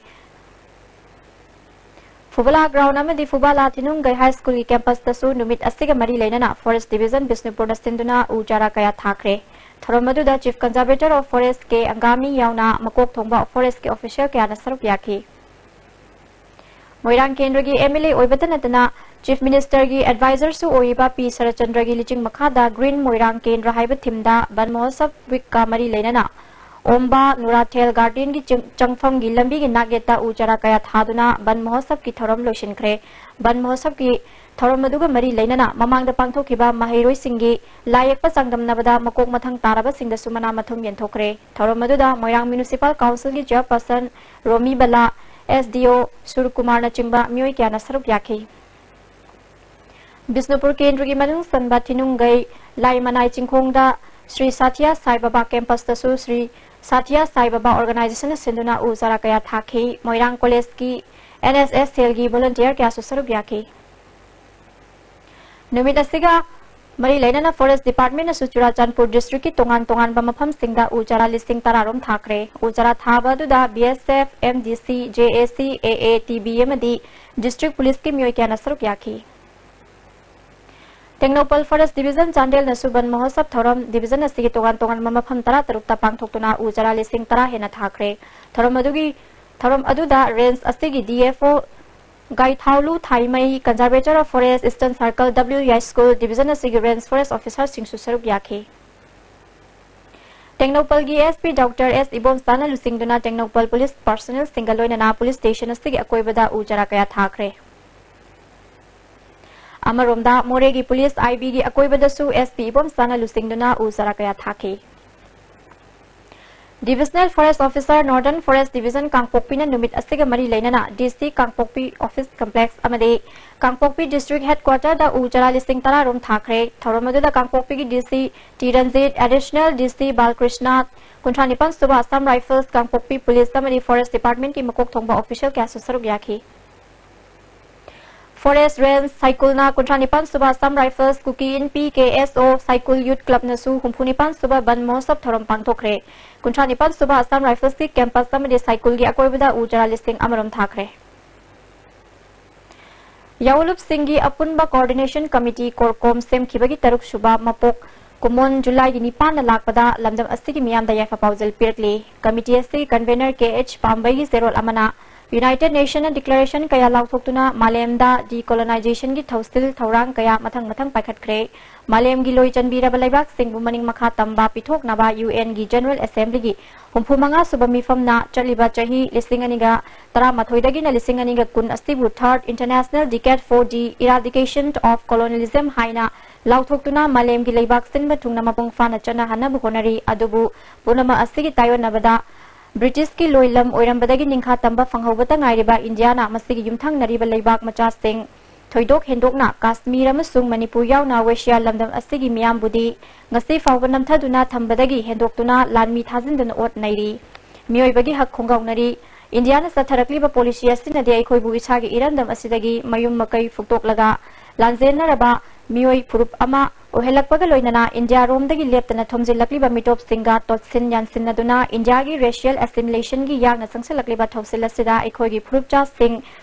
ꯐꯨꯕꯂꯥ ground ꯑꯃꯗꯤ ꯐꯨꯕꯂꯥ ꯊꯤꯅꯨꯡꯒꯩ High School ꯒꯤ campus ꯇꯁꯨ ꯅꯨꯃꯤꯠ ꯑꯁꯤꯒ ꯃꯔꯤ ꯂꯩꯅꯅ Forest Division ꯕꯤꯁꯅꯨꯄꯨꯔꯅ ꯁꯤꯟꯗꯨꯅ ꯎ ꯆꯥꯔꯥ ꯀꯌꯥ ꯊꯥꯈ꯭ꯔꯦ꯫ ꯊꯧꯔꯝ ꯑꯗꯨꯗ Chief Conservator of Forest K Angami ꯌꯥꯎꯅ ꯃꯀꯣꯛ ꯊꯣꯡꯕ forest ꯀꯤ official ꯀꯌꯥꯅ ꯁꯔꯨꯛ ꯌꯥꯈꯤ꯫ ꯃꯣꯏꯔꯥꯡ ꯀꯦꯟꯗ꯭ꯔꯒꯤ ꯑꯦꯝ ꯑꯦꯜ ꯑꯦ ꯑꯣꯏꯕꯇ ꯅꯠꯇꯅ Chief Minister ꯒꯤ advisor ꯁꯨ ꯑꯣꯏꯔꯤꯕ ꯄꯤ ꯁꯔꯠꯆꯟꯗ꯭ꯔꯒꯤ ꯂꯤꯆꯤꯡ ꯃꯈꯥꯗ Green ꯃꯣꯏꯔꯥꯡ ꯀꯦꯟꯗ꯭ꯔ ꯍꯥꯏꯕ theme ꯗ ꯕꯟ ꯃꯍꯣꯠꯁꯕ week ꯀ ꯃꯔꯤ ꯂꯩꯅꯅ ꯑꯣꯝꯕ ꯅꯨꯔꯥꯊꯦꯜ garden ꯒꯤ ꯆꯤꯡ-, ꯆꯪꯐꯝꯒꯤ ꯂꯝꯕꯤꯒꯤ ꯅꯥꯛꯌꯦꯠꯇ ꯎ ꯆꯥꯔꯥ ꯀꯌꯥ ꯊꯥꯗꯨꯅ ꯕꯟ ꯃꯍꯣꯠꯁꯕꯀꯤ ꯊꯧꯔꯝ ꯂꯣꯏꯁꯤꯟꯈ꯭ꯔꯦ꯫ ꯕꯟ ꯃꯍꯣꯠꯁꯕꯀꯤ ꯊꯧꯔꯝ ꯑꯗꯨꯒ ꯃꯔꯤ ꯂꯩꯅꯅ ꯃꯃꯥꯡꯗ ꯄꯥꯡꯊꯣꯛꯈꯤꯕ ꯃꯍꯩꯔꯣꯏꯁꯤꯡꯒꯤ ꯂꯥꯏ ꯌꯦꯛꯄ ꯆꯥꯡꯗꯝꯅꯕꯗ ꯃꯀꯣꯛ ꯃꯊꯪ ꯇꯥꯔꯕꯁꯤꯡꯗꯁꯨ ꯃꯅꯥ ꯃꯊꯨꯝ ꯌꯦꯟꯊꯣꯛꯈ꯭ꯔꯦ꯫ ꯊꯧꯔꯝ ꯑꯗꯨꯗ ꯃꯣꯏꯔꯥꯡ Municipal Councilꯒꯤ Chairperson ꯔꯣꯃꯤ ꯕꯂꯥ, S D O ꯁꯨꯔꯀꯨꯃꯥꯔꯅꯆꯤꯡꯕ ꯃꯤꯑꯣꯏ ꯀꯌꯥꯅ ꯁꯔꯨꯛ ꯌꯥꯈꯤ꯫ ꯕꯤꯁꯅꯨꯄꯨꯔ ꯀꯦꯟꯗ꯭ꯔꯒꯤ ꯃꯅꯨꯡ ꯆꯟꯕ ꯊꯤꯅꯨꯡꯒꯩ ꯂꯥꯏ ꯃꯅꯥꯏ ꯆꯤꯡꯈꯣꯡꯗ ꯁ꯭ꯔꯤ ꯁꯥꯊꯤꯌꯥ ꯁꯥꯏ ꯕꯕꯥ campusꯇꯁꯨ ꯁ꯭ꯔꯤ ꯁꯥꯊꯤꯌꯥ ꯁꯥꯏ ꯕꯕꯥ organizationꯅ ꯁꯤꯟꯗꯨꯅ ꯎ ꯆꯥꯔꯥ ꯀꯌꯥ ꯊꯥꯈꯤ꯫ ꯃꯣꯏꯔꯥꯡ Collegeꯀꯤ N S S cellꯒꯤ volunteer ꯀꯌꯥꯁꯨ ꯁꯔꯨꯛ ꯌꯥꯈꯤ꯫ ꯅꯨꯃꯤꯠ ꯑꯁꯤꯒ ꯃꯔꯤ ꯂꯩꯅꯅ Forest Departmentꯅꯁꯨ ꯆꯨꯔꯥꯆꯥꯟꯄꯨꯔ districtꯀꯤ ꯇꯣꯉꯥꯟ ꯇꯣꯉꯥꯟꯕ ꯃꯐꯝꯁꯤꯡꯗ ꯎ ꯆꯥꯔꯥ ꯂꯤꯁꯤꯡ ꯇꯔꯥ ꯔꯣꯝ ꯊꯥꯈ꯭ꯔꯦ꯫ ꯎ ꯆꯥꯔꯥ ꯊꯥꯕ ꯑꯗꯨꯗ B S F, M D C, J A C, A A T B ꯑꯃꯗꯤ district policeꯀꯤ ꯃꯤꯑꯣꯏ ꯀꯌꯥꯅ ꯁꯔꯨꯛ ꯌꯥꯈꯤ꯫ ꯇꯦꯡꯅꯧꯄꯜ Forest Division ꯆꯥꯟꯗꯦꯜꯅꯁꯨ ꯕꯟ ꯃꯍꯣꯠꯁꯕ ꯊꯧꯔꯝ division ꯑꯁꯤꯒꯤ ꯇꯣꯉꯥꯟ ꯇꯣꯉꯥꯟꯕ ꯃꯐꯝ ꯇꯔꯥ ꯇꯔꯨꯛꯇ ꯄꯥꯡꯊꯣꯛꯇꯨꯅ ꯎ ꯆꯥꯔꯥ ꯂꯤꯁꯤꯡ ꯇꯔꯥ ꯍꯦꯟꯅ ꯊꯥꯈ꯭ꯔꯦ꯫ ꯊꯧꯔꯝ ꯑꯗꯨꯒꯤ, ꯊꯧꯔꯝ ꯑꯗꯨꯗ range ꯑꯁꯤꯒꯤ D F O ꯒꯥꯏꯊꯥꯎꯂꯨ ꯊꯥꯏꯃꯩ, Conservator of Forest Eastern Circle W Yaiskhul, division ꯑꯁꯤꯒꯤ range forest officerꯁꯤꯡꯁꯨ ꯁꯔꯨꯛ ꯌꯥꯈꯤ꯫ ꯇꯦꯡꯅꯧꯄꯜꯒꯤ S P Doctor S ꯏꯕꯣꯝꯆꯥꯅ ꯂꯨꯆꯤꯡꯗꯨꯅ ꯇꯦꯡꯅꯧꯄꯜ police personnelꯁꯤꯡꯒ ꯂꯣꯏꯅꯅ police station ꯑꯁꯤꯒꯤ ꯑꯀꯣꯏꯕꯗ ꯎ ꯆꯥꯔꯥ ꯀꯌꯥ ꯊꯥꯈ꯭ꯔꯦ꯫ ꯑꯃꯔꯣꯝꯗ, ꯃꯣꯔꯦꯒꯤ police I Bꯒꯤ ꯑꯀꯣꯏꯕꯗꯁꯨ S P ꯏꯕꯣꯝꯆꯥꯅ ꯂꯨꯆꯤꯡꯗꯨꯅ ꯎ ꯆꯥꯔꯥ ꯀꯌꯥ ꯊꯥꯈꯤ꯫ Divisional Forest Officer, Northern Forest Division, ꯀꯥꯡꯄꯣꯛꯄꯤꯅ ꯅꯨꯃꯤꯠ ꯑꯁꯤꯒ ꯃꯔꯤ ꯂꯩꯅꯅ D C ꯀꯥꯡꯄꯣꯛꯄꯤ office complex ꯑꯃꯗꯤ ꯀꯥꯡꯄꯣꯛꯄꯤ district headquarterꯗ ꯎ ꯆꯥꯔꯥ ꯂꯤꯁꯤꯡ ꯇꯔꯥ ꯔꯣꯝ ꯊꯥꯈ꯭ꯔꯦ꯫ ꯊꯧꯔꯝ ꯑꯗꯨꯗ ꯀꯥꯡꯄꯣꯛꯄꯤꯒꯤ D C T Ranjit, Additional D C Balkrishna, ꯀꯨꯟꯊ꯭ꯔꯥ ꯅꯤꯄꯥꯟ ꯁꯨꯕ Assam Rifles, ꯀꯥꯡꯄꯣꯛꯄꯤ police ꯑꯃꯗꯤ forest departmentꯀꯤ ꯃꯀꯣꯛ ꯊꯣꯡꯕ official ꯀꯌꯥꯁꯨ ꯁꯔꯨꯛ ꯌꯥꯈꯤ꯫ Forest Range ꯁꯥꯏꯀꯨꯜꯅ ꯀꯨꯟꯊ꯭ꯔꯥ ꯅꯤꯄꯥꯟ ꯁꯨꯕ Assam Rifles, ꯀꯨꯀꯤ ꯏꯟꯄꯤ K S O, ꯁꯥꯏꯀꯨꯜ youth clubꯅꯁꯨ ꯍꯨꯝꯐꯨ ꯅꯤꯄꯥꯟ ꯁꯨꯕ ꯕꯟ ꯃꯍꯣꯠꯁꯕ ꯊꯧꯔꯝ ꯄꯥꯡꯊꯣꯛꯈ꯭ꯔꯦ꯫ ꯀꯨꯟꯊ꯭ꯔꯥ ꯅꯤꯄꯥꯟ ꯁꯨꯕ Assam Riflesꯀꯤ campus ꯑꯃꯗꯤ ꯁꯥꯏꯀꯨꯜꯒꯤ ꯑꯀꯣꯏꯕꯗ ꯎ ꯆꯥꯔꯥ ꯂꯤꯁꯤꯡ ꯑꯃ ꯔꯣꯝ ꯊꯥꯈ꯭ꯔꯦ꯫ ꯌꯥꯑꯣꯟꯂꯨꯞꯁꯤꯡꯒꯤ ꯑꯄꯨꯟꯕ coordination committee, CORCOM, ꯁꯦꯝꯈꯤꯕꯒꯤ ꯇꯔꯨꯛ ꯁꯨꯕ ꯃꯄꯣꯛ ꯀꯨꯝꯑꯣꯟ ꯖꯨꯂꯥꯏꯒꯤ ꯅꯤꯄꯥꯟꯗ ꯂꯥꯛꯄꯗ ꯂꯝꯗꯝ ꯑꯁꯤꯒꯤ ꯃꯤꯌꯥꯝꯗ ꯌꯥꯏꯐ ꯄꯥꯎꯖꯦꯜ ꯄꯤꯔꯛꯂꯤ꯫ Committee ꯑꯁꯤꯒꯤ convener K H ꯄꯥꯝꯕꯩꯒꯤ ꯆꯦꯔꯣꯜ ꯑꯃꯅ United Nation ꯅ declaration ꯀꯌꯥ ꯂꯥꯎꯊꯣꯛꯇꯨꯅ ꯃꯥꯂꯦꯝꯗ decolonization ꯒꯤ ꯊꯧꯁꯤꯜ ꯊꯧꯔꯥꯡ ꯀꯌꯥ ꯃꯊꯪ ꯃꯊꯪ ꯄꯥꯏꯈꯠꯈ꯭ꯔꯦ꯫ ꯃꯥꯂꯦꯝꯒꯤ ꯂꯣꯏ ꯆꯟꯕꯤꯔꯕ ꯂꯩꯕꯥꯛꯁꯤꯡꯕꯨ ꯃꯅꯤꯡ ꯃꯈꯥ ꯇꯝꯕ ꯄꯤꯊꯣꯛꯅꯕ U N ꯒꯤ General Assembly ꯒꯤ ꯍꯨꯝꯐꯨ ꯃꯉꯥ ꯁꯨꯕ ꯃꯤꯐꯝꯅ ꯆꯠꯂꯤꯕ ꯆꯍꯤ ꯂꯤꯁꯤꯡ ꯑꯅꯤꯒ ꯇꯔꯥꯃꯥꯊꯣꯏꯗꯒꯤꯅ ꯂꯤꯁꯤꯡ ꯑꯅꯤꯒ ꯀꯨꯟ ꯑꯁꯤꯕꯨ Third International Decade for the Eradication of Colonialism ꯍꯥꯏꯅ ꯂꯥꯎꯊꯣꯛꯇꯨꯅ ꯃꯥꯂꯦꯝꯒꯤ ꯂꯩꯕꯥꯛ ꯁꯤꯟꯕ ꯊꯨꯡꯅ ꯃꯄꯨꯡ ꯐꯥꯅ ꯆꯠꯅꯍꯟꯅꯕ ꯍꯣꯠꯅꯔꯤ꯫ ꯑꯗꯨꯕꯨ ꯄꯨꯝꯅꯃꯛ ꯑꯁꯤꯒꯤ ꯇꯥꯏꯑꯣꯟꯅꯕꯗ ꯕ꯭ꯔꯤꯇꯤꯁꯀꯤ ꯂꯣꯏ ꯂꯝ ꯑꯣꯏꯔꯝꯕꯗꯒꯤ ꯅꯤꯡꯈꯥ ꯇꯝꯕ ꯐꯪꯍꯧꯕꯇ ꯉꯥꯏꯔꯤꯕ ꯏꯟꯗꯤꯌꯥꯅ ꯃꯁꯤꯒꯤ ꯌꯨꯝꯊꯪꯅꯔꯤꯕ ꯂꯩꯕꯥꯛ ꯃꯆꯥꯁꯤꯡ, ꯊꯣꯏꯗꯣꯛ ꯍꯦꯟꯗꯣꯛꯅ ꯀꯥꯁꯃꯤꯔ ꯑꯃꯁꯨꯡ ꯃꯅꯤꯄꯨꯔ ꯌꯥꯎꯅ ꯋꯦꯁꯤꯌꯥ ꯂꯝꯗꯝ ꯑꯁꯤꯒꯤ ꯃꯤꯌꯥꯝꯕꯨꯗꯤ ꯉꯁꯤ ꯐꯥꯎꯕ ꯅꯝꯊꯗꯨꯅ ꯊꯝꯕꯗꯒꯤ ꯍꯦꯟꯗꯣꯛꯇꯨꯅ ꯂꯥꯟꯃꯤ ꯊꯥꯖꯤꯟꯗꯨꯅ ꯑꯣꯠ ꯅꯩꯔꯤ꯫ ꯃꯤꯑꯣꯏꯕꯒꯤ ꯍꯛ ꯈꯣꯡꯒꯥꯎꯅꯔꯤ꯫ ꯏꯟꯗꯤꯌꯥꯅ ꯆꯠꯊꯔꯛꯂꯤꯕ ꯄꯣꯂꯤꯁꯤ ꯑꯁꯤꯅꯗꯤ ꯑꯩꯈꯣꯏꯕꯨ ꯏꯁꯥꯒꯤ ꯏꯔꯝꯗꯝ ꯑꯁꯤꯗꯒꯤ ꯃꯌꯨꯝ ꯃꯀꯩ ꯐꯨꯛꯇꯣꯛꯂꯒ ꯂꯥꯟꯖꯦꯟꯅꯔꯕ ꯃꯤꯑꯣꯏ ꯐꯨꯔꯨꯞ ꯑꯃ ꯑꯣꯏꯍꯜꯂꯛꯄꯒ ꯂꯣꯏꯅꯅ ꯏꯟꯗꯤꯌꯥꯔꯣꯝꯗꯒꯤ ꯂꯦꯞꯇꯅ ꯊꯣꯝꯖꯤꯜꯂꯛꯂꯤꯕ ꯃꯤꯇꯣꯞꯁꯤꯡꯒ ꯇꯣꯠꯁꯤꯟ ꯌꯥꯟꯁꯤꯟꯅꯗꯨꯅ ꯏꯟꯗꯤꯌꯥꯒꯤ racial assimilation ꯒꯤ ꯌꯥꯡꯅ ꯆꯪꯁꯤꯜꯂꯛꯂꯤꯕ ꯊꯧꯁꯤꯜ ꯑꯁꯤꯗ ꯑꯩꯈꯣꯏꯒꯤ ꯐꯨꯔꯨꯞꯆꯥꯁꯤꯡ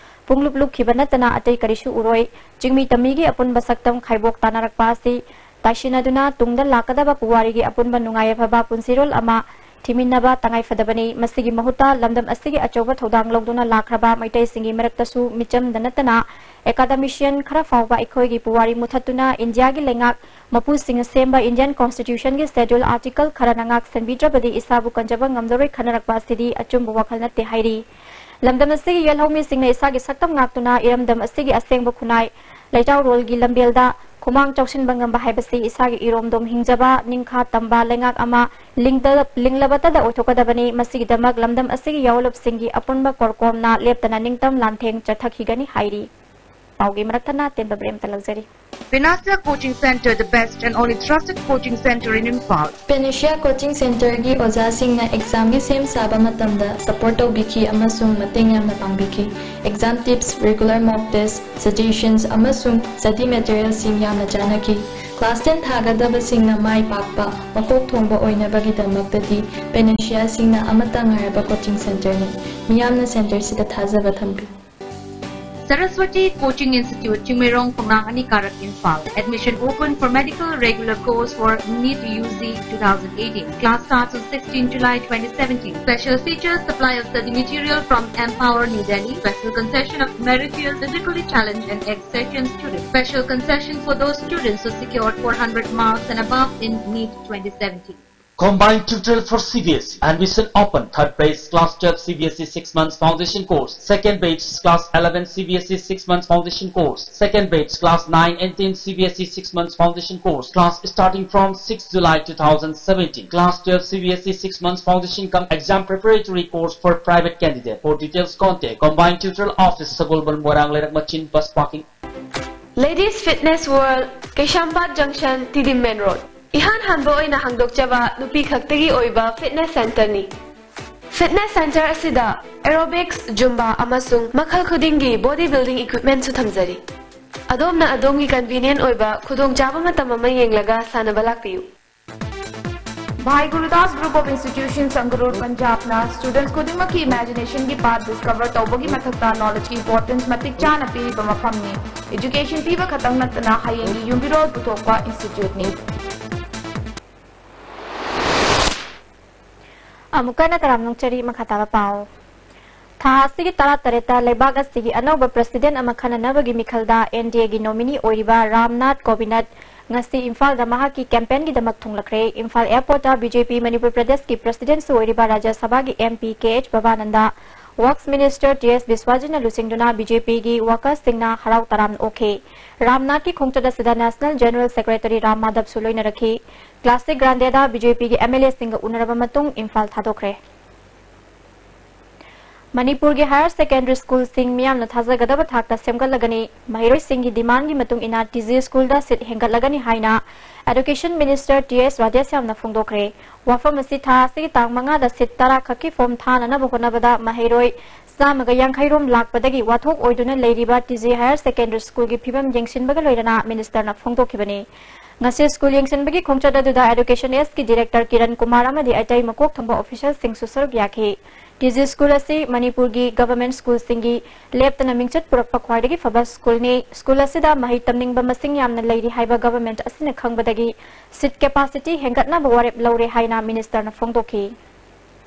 ꯄꯨꯡꯂꯨꯞ ꯂꯨꯞꯈꯤꯕ ꯅꯠꯇꯅ ꯑꯇꯩ ꯀꯔꯤꯁꯨ ꯎꯔꯣꯏ꯫ ꯆꯤꯡꯃꯤ ꯇꯝꯃꯤꯒꯤ ꯑꯄꯨꯟꯕ ꯁꯛꯇꯝ ꯈꯥꯏꯕꯣꯛ ꯇꯥꯅꯔꯛꯄ ꯑꯁꯤ ꯇꯥꯏꯁꯤꯟꯅꯗꯨꯅ ꯇꯨꯡꯗ ꯂꯥꯛꯀꯗꯕ ꯄꯨꯋꯥꯔꯤꯒꯤ ꯑꯄꯨꯟꯕ ꯅꯨꯡꯉꯥꯏ ꯌꯥꯏꯐꯕ ꯄꯨꯟꯁꯤꯔꯣꯜ ꯑꯃ ꯊꯤꯃꯤꯟꯅꯕ ꯇꯉꯥꯏꯐꯗꯕꯅꯤ꯫ ꯃꯁꯤꯒꯤ ꯃꯍꯨꯠꯇ ꯂꯝꯗꯝ ꯑꯁꯤꯒꯤ ꯑꯆꯧꯕ ꯊꯧꯗꯥꯡ ꯂꯧꯗꯨꯅ ꯂꯥꯛꯈ꯭ꯔꯕ ꯃꯩꯇꯩꯁꯤꯡꯒꯤ ꯃꯔꯛꯇꯁꯨ ꯃꯤꯆꯝꯗ ꯅꯠꯇꯅ academician ꯈꯔ ꯐꯥꯎꯕ ꯑꯩꯈꯣꯏꯒꯤ ꯄꯨꯋꯥꯔꯤ ꯃꯨꯊꯠꯇꯨꯅ ꯏꯟꯗꯤꯌꯥꯒꯤ ꯂꯩꯉꯥꯛ ꯃꯄꯨꯁꯤꯡꯅ ꯁꯦꯝꯕ Indian Constitution ꯒꯤ schedule article ꯈꯔꯅ ꯉꯥꯛ ꯁꯦꯟꯕꯤꯗ꯭ꯔꯕꯗꯤ ꯏꯁꯥꯕꯨ ꯀꯟꯖꯕ ꯉꯝꯂꯔꯣꯏ ꯈꯟꯅꯔꯛꯄ ꯑꯁꯤꯗꯤ ꯑꯆꯨꯝꯕ ꯋꯥꯈꯜ ꯅꯠꯇꯦ ꯍꯥꯏꯔꯤ꯫ ꯂꯝꯗꯝ ꯑꯁꯤꯒꯤ ꯌꯦꯜꯍꯧꯃꯤꯁꯤꯡꯅ ꯏꯁꯥꯒꯤ ꯁꯛꯇꯝ ꯉꯥꯛꯇꯨꯅ ꯏꯔꯝꯗꯝ ꯑꯁꯤꯒꯤ ꯑꯁꯦꯡꯕ ꯈꯨꯟꯅꯥꯏ ꯂꯩꯆꯥꯎꯔꯣꯜꯒꯤ ꯂꯝꯕꯦꯜꯗ ꯈꯨꯃꯥꯡ ꯆꯥꯎꯁꯤꯟꯕ ꯉꯝꯕ ꯍꯥꯏꯕꯁꯤ ꯏꯁꯥꯒꯤ ꯏꯔꯣꯝꯗꯣꯝ ꯍꯤꯡꯖꯕ, ꯅꯤꯡꯈꯥ ꯇꯝꯕ ꯂꯩꯉꯥꯛ ꯑꯃ ꯂꯤꯡꯗ-, ꯂꯤꯡꯂꯕꯇꯗ ꯑꯣꯏꯊꯣꯛꯀꯗꯕꯅꯤ꯫ ꯃꯁꯤꯒꯤꯗꯃꯛ ꯂꯝꯗꯝ ꯑꯁꯤꯒꯤ ꯌꯥꯑꯣꯟꯂꯨꯞꯁꯤꯡꯒꯤ ꯑꯄꯨꯟꯕ ꯀꯣꯔꯀꯣꯝꯅ ꯂꯦꯞꯇꯅ ꯅꯤꯡꯇꯝ ꯂꯥꯟꯊꯦꯡ ꯆꯠꯊꯈꯤꯒꯅꯤ ꯍꯥꯏꯔꯤ꯫ ꯄꯥꯎꯒꯤ ꯃꯔꯛ ꯊꯠꯅ ꯑꯇꯦꯟꯕ ꯕ꯭ꯔꯦꯛ ꯑꯃꯇ ꯂꯧꯖꯔꯤ꯫ Panacea Coaching Center, the best and only trusted coaching center in Imphal. Panacea Coaching Center ꯒꯤ ꯑꯣꯖꯥꯁꯤꯡꯅ exam ꯒꯤ ꯁꯦꯝ ꯁꯥꯕ ꯃꯇꯝꯗ support ꯇꯧꯕꯤꯈꯤ ꯑꯃꯁꯨꯡ ꯃꯇꯦꯡ ꯌꯥꯝꯅ ꯄꯥꯡꯕꯤꯈꯤ꯫ Exam tips, regular mock test, suggestions ꯑꯃꯁꯨꯡ study material ꯁꯤꯡ ꯌꯥꯝꯅ ꯆꯥꯟꯅꯈꯤ꯫ Class ten ꯊꯥꯒꯗꯕꯁꯤꯡꯅ ꯃꯥꯏ ꯄꯥꯛꯄ, ꯃꯀꯣꯛ ꯊꯣꯡꯕ ꯑꯣꯏꯅꯕꯒꯤꯗꯃꯛꯇꯗꯤ Panacea ꯁꯤꯡꯅ ꯑꯃꯠꯇ ꯉꯥꯏꯔꯕ coaching center ꯅꯤ꯫ ꯃꯤꯌꯥꯝꯅ center ꯁꯤꯗ ꯊꯥꯖꯕ ꯊꯝꯕꯤꯌꯨ꯫ Saraswati Coaching Institute, Chingmeirong, Phungnang Anikara, Imphal. Admission open for medical regular course for NEET U G two thousand eighteen. Class starts on sixteen July twenty seventeen. Special features: supply of study material from Empower New Delhi. Special concession of meritorious physically challenged and ex-session students. Special concession for those students who secured four hundred marks and above in NEET twenty seventeen. Combined tutorial for C B S E. Admission open. Third batch class twelve C B S E six months foundation course. Second batch class eleven C B S E six months foundation course. Second batch class nine and ten C B S E six months foundation course. Class starting from sixth July two thousand seventeen. Class twelve C B S E six months foundation cum exam preparatory course for private candidate. For details, contact Combined Tutorial Office, Sagolband, Moirang Leirak Machin, bus parking. Ladies Fitness World, Keishampat Junction, T D M Main Road. ꯏꯍꯥꯟ ꯍꯥꯟꯕ ꯑꯣꯏꯅ ꯍꯥꯡꯗꯣꯛꯆꯕ ꯅꯨꯄꯤ ꯈꯛꯇꯒꯤ ꯑꯣꯏꯕ fitness centreꯅꯤ꯫ Fitness centre ꯑꯁꯤꯗ aerobics, Zumba ꯑꯃꯁꯨꯡ ꯃꯈꯜ ꯈꯨꯗꯤꯡꯒꯤ body building equipmentꯁꯨ ꯊꯝꯖꯔꯤ꯫ ꯑꯗꯣꯝꯅ ꯑꯗꯣꯝꯒꯤ convenient ꯑꯣꯏꯕ ꯈꯨꯗꯣꯡꯆꯥꯕ ꯃꯇꯝ ꯑꯃ ꯌꯦꯡꯂꯒ ꯁꯥꯟꯅꯕ ꯂꯥꯛꯄꯤꯌꯨ꯫ Bhai Gurudas Group of Institutions, Sangrur, Punjabꯅ students ꯈꯨꯗꯤꯡꯃꯛꯀꯤ imaginationꯒꯤ path discover ꯇꯧꯕꯒꯤ ꯃꯊꯛꯇ knowledgeꯀꯤ importance ꯃꯇꯤꯛ ꯆꯥꯅ ꯄꯤꯔꯤꯕ ꯃꯐꯝꯅꯤ꯫ Education ꯄꯤꯕ ꯈꯛꯇꯪ ꯅꯠꯇꯅ ꯍꯌꯦꯡꯒꯤ ꯌꯨꯝꯕꯤꯔꯣꯜ ꯄꯨꯊꯣꯛꯄ instituteꯅꯤ꯫ ꯑꯃꯨꯛꯀ ꯍꯟꯅ ꯇꯔꯥꯝꯅ ꯑꯣꯛꯆꯔꯤ꯫ ꯃꯈꯥ ꯇꯥꯕ ꯄꯥꯎ꯫ ꯊꯥ ꯑꯁꯤꯒꯤ ꯇꯔꯥꯇꯔꯦꯠꯇ ꯂꯩꯕꯥꯛ ꯑꯁꯤꯒꯤ ꯑꯅꯧꯕ president ꯑꯃ ꯈꯟꯅꯅꯕꯒꯤ ꯃꯤꯈꯜꯗ N D Aꯒꯤ nominee ꯑꯣꯏꯔꯤꯕ ꯔꯥꯝꯅꯥꯊ ꯀꯣꯕꯤꯟꯗ ꯉꯁꯤ ꯏꯝꯐꯥꯜꯗ ꯃꯍꯥꯛꯀꯤ campaignꯒꯤꯗꯃꯛ ꯊꯨꯡꯂꯈ꯭ꯔꯦ꯫ Imphal airportꯇ B J P Manipur ꯄ꯭ꯔꯗꯦꯁꯀꯤ presidentꯁꯨ ꯑꯣꯏꯔꯤꯕ ꯔꯥꯖ꯭ꯌ ꯁꯚꯥꯒꯤ M P K H ꯕꯕꯥꯅꯟꯗ, Works Minister T S ꯕꯤꯁ꯭ꯋꯥꯖꯤꯠꯅ ꯂꯨꯆꯤꯡꯗꯨꯅ B J Pꯒꯤ workersꯁꯤꯡꯅ ꯍꯔꯥꯎ ꯇꯔꯥꯝꯅ ꯑꯣꯛꯈꯤ꯫ ꯔꯥꯝꯅꯥꯊꯀꯤ ꯈꯣꯡꯆꯠ ꯑꯁꯤꯗ National General Secretary Ram ꯃꯥꯙꯕꯁꯨ ꯂꯣꯏꯅꯔꯛꯈꯤ꯫ Classic Grandeꯗ B J Pꯒꯤ M L Aꯁꯤꯡꯒ ꯎꯅꯔꯕ ꯃꯇꯨꯡ ꯏꯝꯐꯥꯜ ꯊꯥꯗꯣꯛꯈ꯭ꯔꯦ꯫ ꯃꯅꯤꯄꯨꯔꯒꯤ higher secondary schoolꯁꯤꯡ ꯃꯤꯌꯥꯝꯅ ꯊꯥꯖꯒꯗꯕ ꯊꯥꯛꯇ ꯁꯦꯝꯒꯠꯂꯒꯅꯤ꯫ ꯃꯍꯩꯔꯣꯏꯁꯤꯡꯒꯤ demandꯒꯤ ꯃꯇꯨꯡ ꯏꯟꯅ T G schoolꯗ seat ꯍꯦꯟꯒꯠꯂꯒꯅꯤ ꯍꯥꯏꯅ Education Minister T S ꯔꯥꯙꯦꯁ꯭ꯌꯥꯝꯅ ꯐꯣꯡꯗꯣꯛꯈ꯭ꯔꯦ꯫ ꯋꯥꯐꯝ ꯑꯁꯤ ꯊꯥ ꯑꯁꯤꯒꯤ ꯇꯥꯡ ꯃꯉꯥꯗ seat ꯇꯔꯥ ꯈꯛꯀꯤ form ꯊꯥꯅꯅꯕ ꯍꯣꯠꯅꯕꯗ ꯃꯍꯩꯔꯣꯏ ꯆꯥꯝꯃꯒ ꯌꯥꯡꯈꯩ ꯔꯣꯝ ꯂꯥꯛꯄꯗꯒꯤ ꯋꯥꯊꯣꯛ ꯑꯣꯏꯗꯨꯅ ꯂꯩꯔꯤꯕ T G higher secondary schoolꯒꯤ ꯐꯤꯕꯝ ꯌꯦꯡꯁꯤꯟꯕꯒ ꯂꯣꯏꯅꯅ ministerꯅ ꯐꯣꯡꯗꯣꯛꯈꯤꯕꯅꯤ꯫ ꯉꯁꯤ ꯁ꯭ꯀꯨꯜ ꯌꯦꯡꯁꯤꯟꯕꯒꯤ ꯈꯣꯡꯆꯠ ꯑꯗꯨꯗ Education Sꯀꯤ Director ꯀꯤꯔꯟ ꯀꯨꯃꯥꯔ ꯑꯃꯗꯤ ꯑꯇꯩ ꯃꯀꯣꯛ ꯊꯣꯡꯕ officialꯁꯤꯡꯁꯨ ꯁꯔꯨꯛ ꯌꯥꯈꯤ꯫ ꯇꯤ ꯖꯤ ꯁ꯭ꯀꯨꯜ ꯑꯁꯤ ꯃꯅꯤꯄꯨꯔꯒꯤ government ꯁ꯭ꯀꯨꯜꯁꯤꯡꯒꯤ ꯂꯦꯞꯇꯅ ꯃꯤꯡꯆꯠ ꯄꯨꯔꯛꯄ ꯈ꯭ꯋꯥꯏꯗꯒꯤ ꯐꯕ ꯁ꯭ꯀꯨꯜꯅꯤ꯫ ꯁ꯭ꯀꯨꯜ ꯑꯁꯤꯗ ꯃꯍꯩ ꯇꯝꯅꯤꯡꯕ ꯃꯁꯤꯡ ꯌꯥꯝꯅ ꯂꯩꯔꯤ ꯍꯥꯏꯕ government ꯑꯁꯤꯅ ꯈꯪꯕꯗꯒꯤ seat capacity ꯍꯦꯟꯒꯠꯅꯕ ꯋꯥꯔꯦꯞ ꯂꯧꯔꯦ ꯍꯥꯏꯅ ministerꯅ ꯐꯣꯡꯗꯣꯛꯈꯤ꯫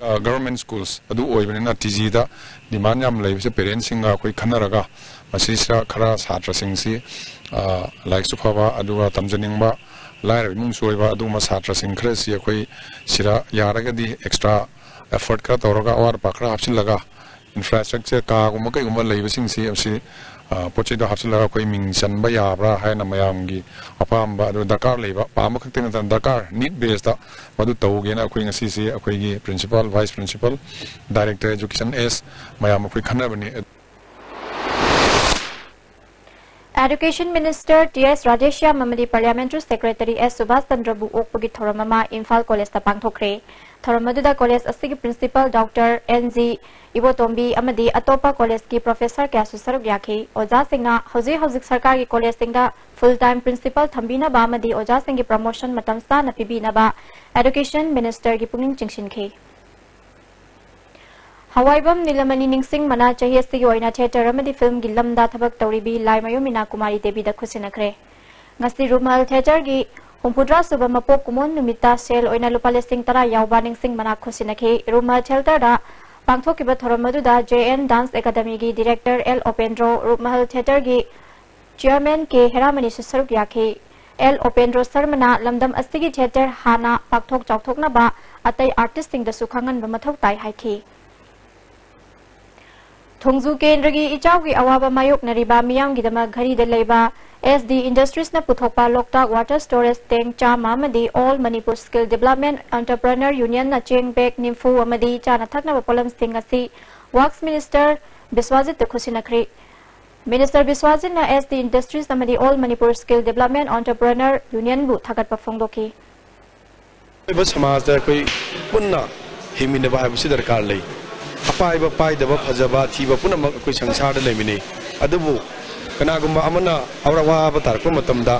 ꯑ, government schools ꯑꯗꯨ ꯑꯣꯏꯕꯅꯤꯅ ꯇꯤ ꯖꯤꯗ demand ꯌꯥꯝ ꯂꯩꯕꯁꯦ parentsꯁꯤꯡꯒ ꯑꯩꯈꯣꯏ ꯈꯟꯅꯔꯒ ꯃꯁꯤꯁꯤꯗ ꯈꯔ ꯁꯥꯇ꯭ꯔꯁꯤꯡꯁꯤ, ꯑ, ꯂꯥꯏꯔꯤꯛꯁꯨ ꯐꯕ ꯑꯗꯨꯒ ꯇꯝꯖꯅꯤꯡꯕ ꯂꯥꯏꯔꯕ ꯏꯃꯨꯡꯁꯨ ꯑꯣꯏꯕ ꯑꯗꯨꯒꯨꯝꯕ ꯁꯥꯇ꯭ꯔꯁꯤꯡ ꯈꯔꯁꯤ ꯑꯩꯈꯣꯏ ꯁꯤꯗ ꯌꯥꯔꯒꯗꯤ extra effort ꯈꯔ ꯇꯧꯔꯒ ꯑꯋꯥꯠ ꯑꯄꯥ ꯈꯔ ꯍꯥꯞꯆꯤꯜꯂꯒ infrastructure ꯀꯥꯒꯨꯝꯕ ꯀꯩꯒꯨꯝꯕ ꯂꯩꯕꯁꯤꯡꯁꯤ ꯃꯁꯤ, ꯑ, ꯄꯣꯠ ꯆꯩꯗꯣ ꯍꯥꯞꯆꯤꯜꯂꯒ ꯑꯩꯈꯣꯏ ꯃꯤꯡ ꯆꯟꯕ ꯌꯥꯕ꯭ꯔꯥ ꯍꯥꯏꯅ ꯃꯌꯥꯝꯒꯤ ꯑꯄꯥꯝꯕ ꯑꯗꯨ ꯗꯔꯀꯥꯔ ꯂꯩꯕ, ꯄꯥꯝꯕ ꯈꯛꯇ ꯅꯠꯇꯅ ꯗꯔꯀꯥꯔ need baseꯇ ꯃꯗꯨ ꯇꯧꯒꯦꯅ ꯑꯩꯈꯣꯏ ꯉꯁꯤꯁꯤ ꯑꯩꯈꯣꯏꯒꯤ principal, vice principal, director education S ꯃꯌꯥꯝ ꯑꯩꯈꯣꯏ ꯈꯟꯅꯕꯅꯤ꯫ Education Minister ꯇꯤ ꯑꯦꯁ ꯔꯥꯙꯦꯁ꯭ꯌꯥꯝ ꯑꯃꯗꯤ Parliamentary Secretary ꯑꯦꯁ ꯁꯨꯕꯥꯁ ꯆꯟꯗ꯭ꯔꯕꯨ ꯑꯣꯛꯄꯒꯤ ꯊꯧꯔꯝ ꯑꯃ ꯏꯝꯐꯥꯜ ꯀꯣꯂꯦꯖꯇ ꯄꯥꯡꯊꯣꯛꯈ꯭ꯔꯦ꯫ ꯊꯧꯔꯝ ꯑꯗꯨꯗ ꯀꯣꯂꯦꯖ ꯑꯁꯤꯒꯤ principal ꯗꯣꯛꯇꯔ ꯑꯦꯟ ꯖꯤ ꯏꯕꯣꯇꯣꯝꯕꯤ ꯑꯃꯗꯤ ꯑꯇꯣꯞꯄ ꯀꯣꯂꯦꯖꯀꯤ professor ꯀꯌꯥꯁꯨ ꯁꯔꯨꯛ ꯌꯥꯈꯤ꯫ ꯑꯣꯖꯥꯁꯤꯡꯅ ꯍꯧꯖꯤꯛ ꯍꯧꯖꯤꯛ ꯁꯔꯀꯥꯔꯒꯤ ꯀꯣꯂꯦꯖꯁꯤꯡꯗ full time principal ꯊꯝꯕꯤꯅꯕ ꯑꯃꯗꯤ ꯑꯣꯖꯥꯁꯤꯡꯒꯤ promotion ꯃꯇꯝ ꯆꯥꯅ ꯄꯤꯕꯤꯅꯕ Education Ministerꯒꯤ ꯄꯨꯛꯅꯤꯡ ꯆꯤꯡꯁꯤꯟꯈꯤ꯫ ꯍꯋꯥꯏꯕꯝ ꯅꯤꯂꯃꯅꯤ ꯅꯤꯡꯁꯤꯡ ꯃꯅꯥ ꯆꯍꯤ ꯑꯁꯤꯒꯤ ꯑꯣꯏꯅ theatre ꯑꯃꯗꯤ filmꯒꯤ ꯂꯝꯗ ꯊꯕꯛ ꯇꯧꯔꯤꯕꯤ ꯂꯥꯏꯃꯌꯨꯝ ꯃꯤꯅꯥ ꯀꯨꯃꯥꯔꯤ ꯗꯦꯕꯤꯗ ꯈꯨꯠꯁꯤꯟꯅꯈ꯭ꯔꯦ꯫ ꯉꯁꯤ ꯔꯨꯃꯥꯜ theatreꯒꯤ ꯍꯨꯝꯐꯨꯇꯔꯥ ꯁꯨꯕ ꯃꯄꯣꯛ ꯀꯨꯝꯑꯣꯟ ꯅꯨꯃꯤꯠꯇ ꯁꯦꯜ ꯑꯣꯏꯅ ꯂꯨꯄꯥ ꯂꯤꯁꯤꯡ ꯇꯔꯥ ꯌꯥꯎꯕ ꯅꯤꯡꯁꯤꯡ ꯃꯅꯥ ꯈꯨꯠꯁꯤꯟꯅꯈꯤ꯫ ꯔꯨꯃꯥꯜ theatreꯗ ꯄꯥꯡꯊꯣꯛꯈꯤꯕ ꯊꯧꯔꯝ ꯑꯗꯨꯗ J N Dance Academyꯒꯤ director ꯑꯦꯜ ꯑꯣꯄꯦꯟꯗ꯭ꯔꯣ, ꯔꯨꯃꯥꯜ theatreꯒꯤ chairman ꯀꯦ ꯍꯦꯔꯥꯃꯅꯤꯁꯨ ꯁꯔꯨꯛ ꯌꯥꯈꯤ꯫ ꯑꯦꯜ ꯑꯣꯄꯦꯟꯗ꯭ꯔꯣ ꯁꯔꯃꯅ ꯂꯝꯗꯝ ꯑꯁꯤꯒꯤ theatre ꯍꯥꯟꯅ ꯄꯥꯛꯊꯣꯛ ꯆꯥꯎꯊꯣꯛꯅꯕ ꯑꯇꯩ artistꯁꯤꯡꯗꯁꯨ ꯈꯪꯍꯟꯕ ꯃꯊꯧ ꯇꯥꯏ ꯍꯥꯏꯈꯤ꯫ ꯊꯣꯡꯖꯨ ꯀꯦꯟꯗ꯭ꯔꯒꯤ ꯏꯆꯥꯎꯒꯤ ꯑꯋꯥꯕ ꯃꯥꯌꯣꯛꯅꯔꯤꯕ ꯃꯤꯌꯥꯝꯒꯤꯗꯃꯛ ꯘꯔꯤꯗ ꯂꯩꯕ S D Industriesꯅ ꯄꯨꯊꯣꯛꯄ Loktak Water Storage Tank ꯆꯥꯝꯃ ꯑꯃꯗꯤ All Manipur Skill Development Entrepreneur Unionꯅ ꯆꯦꯡ bag ꯅꯤꯐꯨ ꯑꯃꯗꯤ ꯆꯥꯅ ꯊꯛꯅꯕ ꯄꯣꯠꯂꯝꯁꯤꯡ ꯑꯁꯤ Works Minister ꯕꯤꯁ꯭ꯋꯥꯖꯤꯠꯇ ꯈꯨꯠꯁꯤꯟꯅꯈ꯭ꯔꯦ꯫ Minister ꯕꯤꯁ꯭ꯋꯥꯖꯤꯠꯅ S D Industries ꯑꯃꯗꯤ All Manipur Skill Development Entrepreneur Unionꯕꯨ ꯊꯥꯒꯠꯄ ꯐꯣꯡꯗꯣꯛꯈꯤ꯫ ꯑꯣꯏꯕ ꯁꯃꯥꯖꯇ ꯑꯩꯈꯣꯏ ꯄꯨꯟꯅ ꯍꯤꯡꯃꯤꯟꯅꯕ ꯍꯥꯏꯕꯁꯤ ꯗꯔꯀꯥꯔ ꯂꯩ꯫ ꯑꯄꯥꯏꯕ, ꯄꯥꯏꯗꯕ, ꯐꯖꯕ, ꯊꯤꯕ ꯄꯨꯝꯅꯃꯛ ꯑꯩꯈꯣꯏ ꯁꯪꯁꯥꯔꯗ ꯂꯩꯃꯤꯟꯅꯩ꯫ ꯑꯗꯨꯕꯨ ꯀꯅꯥꯒꯨꯝꯕ ꯑꯃꯅ ꯑꯋꯥꯕ ꯇꯥꯔꯛꯄ ꯃꯇꯝꯗ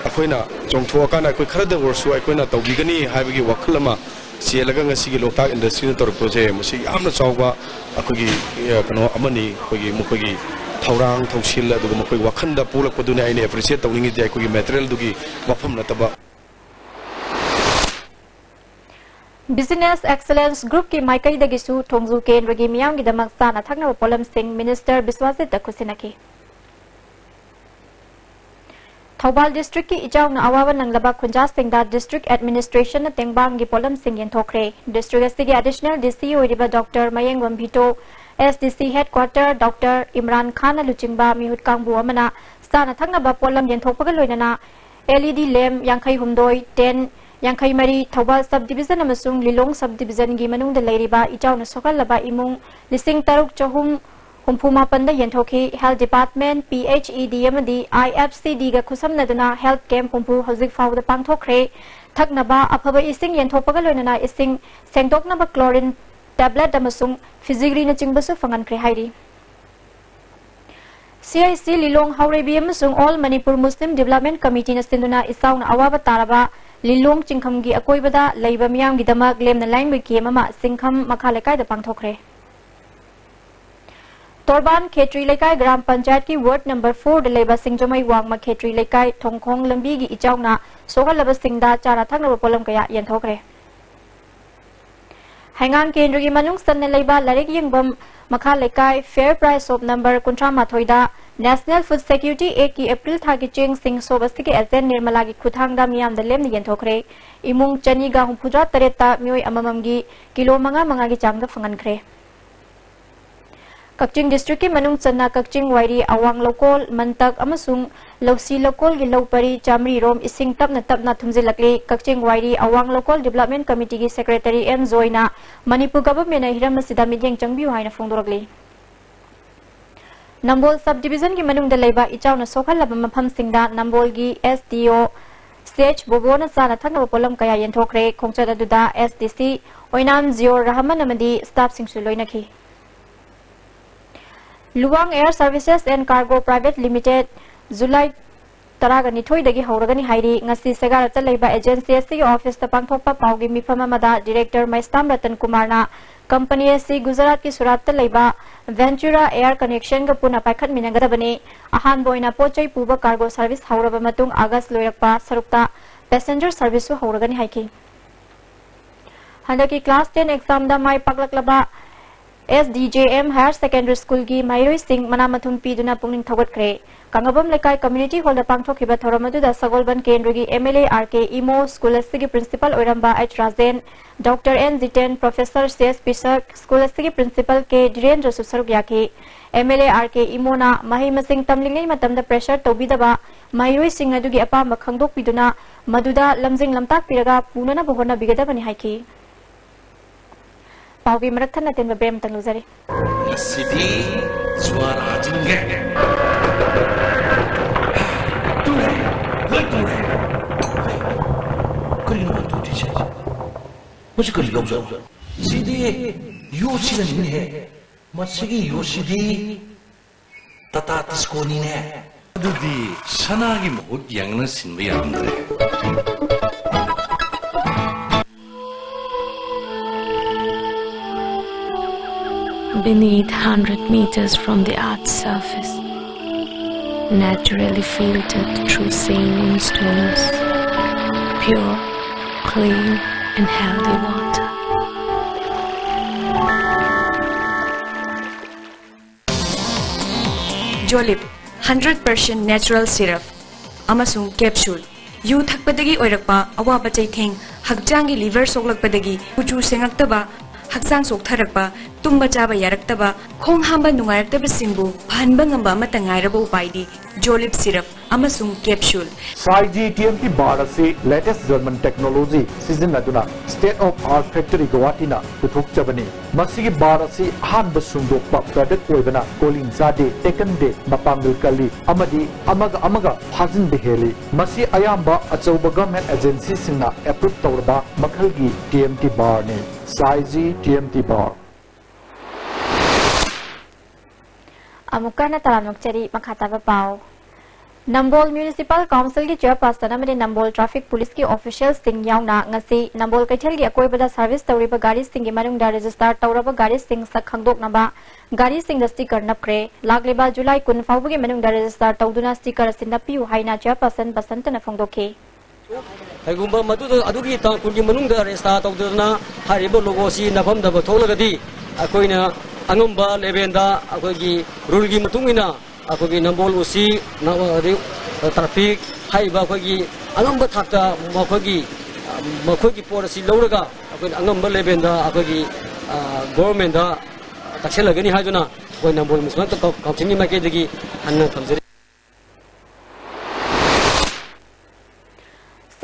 ꯑꯩꯈꯣꯏꯅ ꯆꯣꯡꯊꯣꯛꯑꯀꯥꯟꯗ ꯑꯩꯈꯣꯏ ꯈꯔꯗ ꯑꯣꯏꯔꯁꯨ ꯑꯩꯈꯣꯏꯅ ꯇꯧꯕꯤꯒꯅꯤ ꯍꯥꯏꯕꯒꯤ ꯋꯥꯈꯜ ꯑꯃ ꯆꯦꯜꯂꯒ ꯉꯁꯤꯒꯤ ꯂꯣꯛꯇꯥꯛ ꯏꯟꯗꯁꯇ꯭ꯔꯤꯅ ꯇꯧꯔꯛꯄꯁꯦ, ꯃꯁꯤ ꯌꯥꯝꯅ ꯆꯥꯎꯕ ꯑꯩꯈꯣꯏꯒꯤ, ꯑ, ꯀꯩꯅꯣ ꯑꯃꯅꯤ꯫ ꯑꯩꯈꯣꯏꯒꯤ ꯃꯈꯣꯏꯒꯤ ꯊꯧꯔꯥꯡ ꯊꯧꯁꯤꯜ, ꯑꯗꯨꯒ ꯃꯈꯣꯏ ꯋꯥꯈꯜꯗ ꯄꯣꯛꯂꯛꯄꯗꯨꯅꯤ ꯑꯩꯅ ꯑꯦꯄ꯭ꯔꯤꯁꯤꯌꯦꯠ ꯇꯧꯅꯤꯡꯉꯤꯁꯦ, ꯑꯩꯈꯣꯏꯒꯤ ꯃꯦꯇꯔꯤꯌꯦꯜꯗꯨꯒꯤ ꯋꯥꯐꯝ ꯅꯠꯇꯕ꯫ Business Excellence Groupꯀꯤ ꯃꯥꯏꯀꯩꯗꯒꯤꯁꯨ ꯊꯣꯡꯖꯨ ꯀꯦꯟꯗ꯭ꯔꯒꯤ ꯃꯤꯌꯥꯝꯒꯤꯗꯃꯛ ꯆꯥꯅ ꯊꯛꯅꯕ ꯄꯣꯠꯂꯝꯁꯤꯡ ꯃꯤꯅꯤꯁꯇꯔ ꯕꯤꯁ꯭ꯋꯥꯖꯤꯠꯇ ꯈꯨꯠꯁꯤꯟꯅꯈꯤ꯫ ꯊꯧꯕꯥꯜ ꯗꯤꯁꯇ꯭ꯔꯤꯛꯀꯤ ꯏꯆꯥꯎꯅ ꯑꯋꯥꯕ ꯅꯪꯂꯕ ꯈꯨꯟꯖꯥꯁꯤꯡꯗ ꯗꯤꯁꯇ꯭ꯔꯤꯛ ꯑꯦꯗꯃꯤꯅꯤꯁꯇ꯭ꯔꯦꯁꯟꯅ ꯇꯦꯡꯕꯥꯡꯒꯤ ꯄꯣꯠꯂꯝꯁꯤꯡ ꯌꯦꯟꯊꯣꯛꯈ꯭ꯔꯦ꯫ ꯗꯤꯁꯇ꯭ꯔꯤꯛ ꯑꯁꯤꯒꯤ ꯑꯦꯗꯤꯁꯅꯦꯜ ꯗꯤ ꯁꯤ ꯑꯣꯏꯔꯤꯕ ꯗꯣꯛꯇꯔ ꯃꯌꯦꯡꯕꯝ ꯚꯤꯇꯣ, ꯑꯦꯁ ꯗꯤ ꯁꯤ ꯍꯦꯗꯀ꯭ꯋꯥꯇꯔ ꯗꯣꯛꯇꯔ ꯏꯝꯔꯥꯟ ꯈꯥꯟꯅ ꯂꯨꯆꯤꯡꯕ ꯃꯤꯍꯨꯠ ꯀꯥꯡꯕꯨ ꯑꯃꯅ ꯆꯥꯅ ꯊꯛꯅꯕ ꯄꯣꯠꯂꯝ ꯌꯦꯟꯊꯣꯛꯄꯒ ꯂꯣꯏꯅꯅ ꯑꯦꯜ ꯏ ꯗꯤ ꯂꯦꯝ ꯌꯥꯡꯈꯩ ꯍꯨꯝꯗꯣꯏ, tent ꯌꯥꯡꯈꯩ ꯃꯔꯤ, ꯊꯧꯕꯥꯜ ꯁꯕ ꯗꯤꯕꯤꯖꯟ ꯑꯃꯁꯨꯡ ꯂꯤꯂꯣꯡ ꯁꯕ ꯗꯤꯕꯤꯖꯟꯒꯤ ꯃꯅꯨꯡꯗ ꯂꯩꯔꯤꯕ ꯏꯆꯥꯎꯅ ꯁꯣꯛꯍꯜꯂꯕ ꯏꯃꯨꯡ ꯂꯤꯁꯤꯡ ꯇꯔꯨꯛ ꯆꯍꯨꯝ ꯍꯨꯝꯐꯨ ꯃꯥꯄꯟꯗ ꯌꯦꯟꯊꯣꯛꯈꯤ꯫ Health department, P H E ꯗꯤ ꯑꯃꯗꯤ ꯑꯥꯏ ꯑꯦꯐ ꯁꯤ ꯗꯤꯒ ꯈꯨꯠꯁꯝꯅꯗꯨꯅ ꯍꯦꯜꯊ ꯀꯦꯝꯞ ꯍꯨꯝꯐꯨ ꯍꯧꯖꯤꯛ ꯐꯥꯎꯕꯗ ꯄꯥꯡꯊꯣꯛꯈ꯭ꯔꯦ꯫ ꯊꯛꯅꯕ ꯑꯐꯕ ꯏꯁꯤꯡ ꯌꯦꯟꯊꯣꯛꯄꯒ ꯂꯣꯏꯅꯅ ꯏꯁꯤꯡ ꯁꯦꯡꯗꯣꯛꯅꯕ ꯀ꯭ꯂꯣꯔꯤꯟ ꯇꯦꯕ꯭ꯂꯦꯠ ꯑꯃꯁꯨꯡ ꯐꯤꯖꯤꯒ꯭ꯔꯤꯅꯆꯤꯡꯕꯁꯨ ꯐꯪꯍꯟꯈ꯭ꯔꯦ ꯍꯥꯏꯔꯤ꯫ ꯁꯤ ꯑꯥꯏ ꯁꯤ ꯂꯤꯂꯣꯡ ꯍꯥꯎꯔꯩꯕꯤ ꯑꯃꯁꯨꯡ ꯑꯣꯜ ꯃꯅꯤꯄꯨꯔ ꯃꯨꯁꯂꯤꯝ ꯗꯤꯕꯦꯂꯞꯃꯦꯟ ꯀꯃꯤꯇꯤꯅ ꯁꯤꯟꯗꯨꯅ ꯏꯆꯥꯎꯅ ꯑꯋꯥꯕ ꯇꯥꯔꯕ ꯂꯤꯂꯣꯡ ꯆꯤꯡꯈꯝꯒꯤ ꯑꯀꯣꯏꯕꯗ ꯂꯩꯕ ꯃꯤꯌꯥꯝꯒꯤꯗꯃꯛ ꯂꯦꯝꯅ ꯂꯥꯏꯌꯦꯡꯕ ꯀꯦꯝ ꯑꯃ ꯆꯤꯡꯈꯝ ꯃꯈꯥ ꯂꯩꯀꯥꯏꯗ ꯄꯥꯡꯊꯣꯛꯈ꯭ꯔꯦ꯫ ꯇꯣꯔꯕꯥꯟ ꯈꯦꯇ꯭ꯔꯤ ꯂꯩꯀꯥꯏ ꯒ꯭ꯔꯥꯝ ꯄꯟꯆꯥꯌꯠꯀꯤ ꯋꯥꯔꯗ ꯅꯝꯕꯔ ꯐꯣꯔꯗ ꯂꯩꯕ ꯁꯤꯡꯖꯃꯩ ꯋꯥꯡꯃ ꯈꯦꯇ꯭ꯔꯤ ꯂꯩꯀꯥꯏ ꯊꯣꯡꯈꯣꯡ ꯂꯝꯕꯤꯒꯤ ꯏꯆꯥꯎꯅ ꯁꯣꯛꯍꯜꯂꯕꯁꯤꯡꯗ ꯆꯥꯅ ꯊꯛꯅꯕ ꯄꯣꯠꯂꯝ ꯀꯌꯥ ꯌꯦꯟꯊꯣꯛꯈ꯭ꯔꯦ꯫ ꯍꯩꯉꯥꯡ ꯀꯦꯟꯗ꯭ꯔꯒꯤ ꯃꯅꯨꯡ ꯆꯟꯅ ꯂꯩꯕ ꯂꯥꯏꯔꯤꯛ ꯌꯦꯡꯐꯝ ꯃꯈꯥ ꯂꯩꯀꯥꯏ ꯐꯤꯌꯔ ꯄ꯭ꯔꯥꯏꯁ ꯁꯣꯞ ꯅꯝꯕꯔ ꯀꯨꯟꯊ꯭ꯔꯥ ꯃꯥꯊꯣꯏꯗ ꯅꯦꯁꯅꯦꯜ ꯐꯨꯗ ꯁꯦꯀ꯭ꯌꯨꯔꯤꯇꯤ ꯑꯦꯛꯀꯤ ꯑꯦꯄ꯭ꯔꯤꯜ ꯊꯥꯒꯤ ꯆꯦꯡꯁꯤꯡ ꯁꯣꯞ ꯑꯁꯤꯒꯤ ꯑꯦꯖꯦꯟ ꯅꯤꯔꯃꯂꯥꯒꯤ ꯈꯨꯠꯊꯥꯡꯗ ꯃꯤꯌꯥꯝꯗ ꯂꯦꯝꯅ ꯌꯦꯟꯊꯣꯛꯈ꯭ꯔꯦ꯫ ꯏꯃꯨꯡ ꯆꯅꯤꯒ ꯍꯨꯝꯐꯨꯇꯔꯥ ꯇꯔꯦꯠꯇ ꯃꯤꯑꯣꯏ ꯑꯃꯃꯝꯒꯤ ꯀꯤꯂꯣ ꯃꯉꯥ ꯃꯉꯥꯒꯤ ꯆꯥꯡꯗ ꯐꯪꯍꯟꯈ꯭ꯔꯦ꯫ ꯀꯛꯆꯤꯡ ꯗꯤꯁꯇ꯭ꯔꯤꯛꯀꯤ ꯃꯅꯨꯡ ꯆꯟꯅ ꯀꯛꯆꯤꯡ ꯋꯥꯏꯔꯤ, ꯑꯋꯥꯡ ꯂꯧꯀꯣꯜ, ꯃꯟꯇꯛ ꯑꯃꯁꯨꯡ ꯂꯧꯁꯤ ꯂꯧꯀꯣꯜꯒꯤ ꯂꯧ ꯄꯔꯤ ꯆꯥꯃꯔꯤꯔꯣꯝ ꯏꯁꯤꯡ ꯇꯞꯅ ꯇꯞꯅ ꯊꯨꯝꯖꯤꯜꯂꯛꯂꯤ꯫ ꯀꯛꯆꯤꯡ ꯋꯥꯏꯔꯤ ꯑꯋꯥꯡ ꯂꯧꯀꯣꯜ ꯗꯤꯕꯦꯂꯞꯃꯦꯟ ꯀꯃꯤꯇꯤꯒꯤ ꯁꯦꯀ꯭ꯔꯦꯇꯔꯤ ꯑꯦꯟ ꯖꯣꯏꯅ ꯃꯅꯤꯄꯨꯔ ꯒꯚꯔꯟꯃꯦꯟꯠꯅ ꯍꯤꯔꯝ ꯑꯁꯤꯗ ꯃꯤꯠꯌꯦꯡ ꯆꯪꯕꯤꯌꯨ ꯍꯥꯏꯅ ꯐꯣꯡꯗꯣꯔꯛꯂꯤ꯫ ꯅꯝꯕꯣꯜ ꯁꯕ ꯗꯤꯕꯤꯖꯟꯒꯤ ꯃꯅꯨꯡꯗ ꯂꯩꯕ ꯏꯆꯥꯎꯅ ꯁꯣꯛꯍꯜꯂꯕ ꯃꯐꯝꯁꯤꯡꯗ ꯅꯝꯕꯣꯜꯒꯤ ꯑꯦꯁ ꯗꯤ ꯑꯣ ꯁꯤ ꯑꯩꯆ ꯕꯣꯕꯣꯅ ꯆꯥꯅ ꯊꯛꯅꯕ ꯄꯣꯠꯂꯝ ꯀꯌꯥ ꯌꯦꯟꯊꯣꯛꯈ꯭ꯔꯦ꯫ ꯈꯣꯡꯆꯠ ꯑꯗꯨꯗ ꯑꯦꯁ ꯗꯤ ꯁꯤ ꯑꯣꯏꯅꯥꯝ ꯖꯤꯌꯣꯔ ꯔꯍꯃꯟ ꯑꯃꯗꯤ ꯁ꯭ꯇꯥꯐꯁꯤꯡꯁꯨ ꯂꯣꯏꯅꯈꯤ꯫ Luwang Air Services and Cargo Private Limited, July ꯇꯔꯥꯒ ꯅꯤꯊꯣꯏꯗꯒꯤ ꯍꯧꯔꯒꯅꯤ ꯍꯥꯏꯔꯤ꯫ ꯉꯁꯤ ꯁꯦꯒꯥꯔꯥꯠꯇ ꯂꯩꯕ agency ꯑꯁꯤꯒꯤ officeꯇ ꯄꯥꯡꯊꯣꯛꯄ ꯄꯥꯎꯒꯤ ꯃꯤꯐꯝ ꯑꯃꯗ director ꯃꯩꯁꯇꯥꯝ ꯔꯇꯟ ꯀꯨꯃꯥꯔꯅ company ꯑꯁꯤ ꯒꯨꯖꯔꯥꯠꯀꯤ ꯁꯨꯔꯥꯠꯇ ꯂꯩꯕ Ventura Air Connectionꯒ ꯄꯨꯟꯅ ꯄꯥꯏꯈꯠꯃꯤꯟꯅꯒꯗꯕꯅꯤ꯫ ꯑꯍꯥꯟꯕ ꯑꯣꯏꯅ ꯄꯣꯠ ꯆꯩ ꯄꯨꯕ cargo service ꯍꯧꯔꯕ ꯃꯇꯨꯡ August ꯂꯣꯏꯔꯛꯄ ꯁꯔꯨꯛꯇ passenger serviceꯁꯨ ꯍꯧꯔꯒꯅꯤ ꯍꯥꯏꯈꯤ꯫ ꯍꯟꯗꯛꯀꯤ class ten examꯗ ꯃꯥꯏ ꯄꯥꯛꯂꯛꯂꯕ S D J M Higher Secondary Schoolꯒꯤ ꯃꯍꯩꯔꯣꯏꯁꯤꯡ ꯃꯅꯥ ꯃꯊꯨꯝ ꯄꯤꯗꯨꯅ ꯄꯨꯛꯅꯤꯡ ꯊꯧꯒꯠꯈ꯭ꯔꯦ꯫ ꯀꯪꯂꯥꯕꯝ ꯂꯩꯀꯥꯏ community hallꯗ ꯄꯥꯡꯊꯣꯛꯈꯤꯕ ꯊꯧꯔꯝ ꯑꯗꯨꯗ ꯁꯒꯣꯜꯕꯟ ꯀꯦꯟꯗ꯭ꯔꯒꯤ M L A R K Imo, school ꯑꯁꯤꯒꯤ principal ꯑꯣꯏꯔꯝꯕ H Rajen, Doctor N Jiten, Professor C S ꯄꯤꯁꯛ, school ꯑꯁꯤꯒꯤ principal K ꯙꯤꯔꯦꯟꯗ꯭ꯔꯁꯨ ꯁꯔꯨꯛ ꯌꯥꯈꯤ꯫ M L A R K ꯏꯃꯣꯅ ꯃꯍꯩ ꯃꯁꯤꯡ ꯇꯝꯂꯤꯉꯩ ꯃꯇꯝꯗ pressure ꯇꯧꯕꯤꯗꯕ, ꯃꯍꯩꯔꯣꯏꯁꯤꯡ ꯑꯗꯨꯒꯤ ꯑꯄꯥꯝꯕ ꯈꯪꯗꯣꯛꯄꯤꯗꯨꯅ ꯃꯗꯨꯗ ꯂꯝꯖꯤꯡ ꯂꯝꯇꯥꯛꯄꯤꯔꯒ ꯄꯨꯅꯅꯕ ꯍꯣꯠꯅꯕꯤꯒꯗꯕꯅꯤ ꯍꯥꯏꯈꯤ꯫ ꯄꯥꯎꯒꯤ ꯃꯔꯛ ꯊꯠꯅ ꯇꯦꯟꯕ break ꯑꯃꯇꯪ ꯂꯧꯖꯔꯤ꯫ ꯉꯁꯤꯗꯤ ꯖꯨꯋꯥꯔ ꯍꯥꯖꯤꯟꯒꯦ꯫ ꯇꯨꯔꯦ, ꯂꯣꯏ ꯇꯨꯔꯦ꯫ ꯀꯔꯤꯅꯣ ꯇꯨꯔꯤꯁꯦ? ꯃꯁꯤ ꯀꯔꯤ ꯂꯧꯖꯔꯣ? ꯁꯤꯗꯤ ꯌꯣꯠꯁꯤꯅꯅꯤꯅꯦꯍꯦ꯫ ꯃꯁꯤꯒꯤ ꯌꯣꯠꯁꯤꯗꯤ ꯇꯥꯇꯥ ꯇꯤꯁꯀꯣꯅꯤꯅꯦ꯫ ꯑꯗꯨꯗꯤ ꯁꯅꯥꯒꯤ ꯃꯍꯨꯠ ꯌꯦꯡꯅ ꯁꯤꯟꯕ ꯌꯥꯔꯝꯗ꯭ꯔꯦ꯫ Beneath hundred meters from the earth's surface, naturally filtered through saline stones, pure, clean and healthy water. Jolib, hundred percent natural syrup ꯑꯃꯁꯨꯡ capsule꯫ ꯌꯨ ꯊꯛꯄꯗꯒꯤ ꯑꯣꯏꯔꯛꯄ ꯑꯋꯥꯕ ꯆꯩꯊꯦꯡ, ꯍꯛꯆꯥꯡꯒꯤ liver ꯁꯣꯛꯂꯛꯄꯗꯒꯤ ꯀꯨꯆꯨ ꯁꯦꯡꯉꯛꯇꯕ, ꯍꯛꯆꯥꯡ ꯆꯣꯛꯊꯔꯛꯄ, ꯇꯨꯝꯕ ꯆꯥꯕ ꯌꯥꯔꯛꯇꯕ, ꯈꯣꯡ ꯍꯥꯝꯕ ꯅꯨꯡꯉꯥꯏꯔꯛꯇꯕꯁꯤꯡꯕꯨ ꯐꯍꯟꯕ ꯉꯝꯕ ꯑꯃꯠꯇ ꯉꯥꯏꯔꯕ ꯎꯄꯥꯏꯗꯤ Jolib syrup ꯑꯃꯁꯨꯡ capsule꯫ Saiji T M T bar ꯑꯁꯤ latest German technology ꯁꯤꯖꯤꯟꯅꯗꯨꯅ state of art factory ꯒꯨꯋꯥꯍꯥꯇꯤꯅ ꯄꯨꯊꯣꯛꯆꯕꯅꯤ꯫ ꯃꯁꯤꯒꯤ bar ꯑꯁꯤ ꯑꯍꯥꯟꯕ ꯁꯨꯡꯗꯣꯛꯄ product ꯑꯣꯏꯕꯅ ꯀꯣꯂꯤꯡ ꯆꯥꯗꯦ, ꯇꯦꯛꯀꯟꯗꯦ, ꯃꯄꯥꯡꯒꯜ ꯀꯜꯂꯤ ꯑꯃꯗꯤ ꯑꯃꯒ ꯑꯃꯒ ꯐꯥꯖꯤꯟꯕ ꯍꯦꯜꯂꯤ꯫ ꯃꯁꯤ ꯑꯌꯥꯝꯕ ꯑꯆꯧꯕ government agency ꯁꯤꯡꯅ approve ꯇꯧꯔꯕ ꯃꯈꯜꯒꯤ T M T bar ꯅꯤ꯫ Saiji T M T bar꯫ ꯑꯃꯨꯛꯀ ꯍꯟꯅ ꯇꯔꯥꯝꯅ ꯑꯣꯛꯆꯔꯤ꯫ ꯃꯈꯥ ꯇꯥꯕ ꯄꯥꯎ꯫ ꯅꯝꯕꯣꯜ Municipal Councilꯒꯤ chairperson ꯑꯃꯗꯤ ꯅꯝꯕꯣꯜ traffic policeꯀꯤ officialꯁꯤꯡ ꯌꯥꯎꯅ ꯉꯁꯤ ꯅꯝꯕꯣꯜ ꯀꯩꯊꯦꯜꯒꯤ ꯑꯀꯣꯏꯕꯗ service ꯇꯧꯔꯤꯕ ꯒꯥꯔꯤꯁꯤꯡꯒꯤ ꯃꯅꯨꯡꯗ register ꯇꯧꯔꯕ ꯒꯥꯔꯤꯁꯤꯡ ꯁꯛ ꯈꯪꯗꯣꯛꯅꯕ ꯒꯥꯔꯤꯁꯤꯡꯗ sticker ꯅꯞꯈ꯭ꯔꯦ꯫ ꯂꯥꯛꯂꯤꯕ July ꯀꯨꯟ ꯐꯥꯎꯕꯒꯤ ꯃꯅꯨꯡꯗ register ꯇꯧꯗꯨꯅ sticker ꯑꯁꯤ ꯅꯞꯄꯤꯌꯨ ꯍꯥꯏꯅ chairperson ꯕꯁꯟꯇꯅ ꯐꯣꯡꯗꯣꯛꯈꯤ꯫ ꯀꯩꯒꯨꯝꯕ ꯃꯗꯨꯗ, ꯑꯗꯨꯒꯤ ꯇꯥꯡ ꯀꯨꯟꯒꯤ ꯃꯅꯨꯡꯗ register ꯇꯧꯗꯗꯅ ꯍꯥꯏꯔꯤꯕ logo ꯑꯁꯤ ꯅꯞꯐꯝꯗꯕ ꯊꯣꯛꯂꯒꯗꯤ, ꯑꯩꯈꯣꯏꯅ ꯑꯉꯝꯕ levelꯗ ꯑꯩꯈꯣꯏꯒꯤ ruleꯒꯤ ꯃꯇꯨꯡ ꯏꯟꯅ ꯑꯩꯈꯣꯏꯒꯤ ꯅꯝꯕꯣꯜ OC, ꯅ-, ꯑꯗꯩ traffic ꯍꯥꯏꯔꯤꯕ ꯑꯩꯈꯣꯏꯒꯤ ꯑꯉꯝꯕ ꯊꯥꯛꯇ ꯃꯈꯣꯏꯒꯤ, ꯃꯈꯣꯏꯒꯤ ꯄꯣꯠ ꯑꯁꯤ ꯂꯧꯔꯒ ꯑꯩꯈꯣꯏꯅ ꯑꯉꯝꯕ levelꯗ ꯑꯩꯈꯣꯏꯒꯤ, ꯑ, governmentꯗ ꯇꯛꯁꯤꯜꯂꯒꯅꯤ ꯍꯥꯏꯗꯨꯅ ꯑꯩꯈꯣꯏ ꯅꯝꯕꯣꯜ Municipal Councilꯒꯤ ꯃꯥꯏꯀꯩꯗꯒꯤ ꯍꯟꯅ ꯊꯝꯖꯔꯤ꯫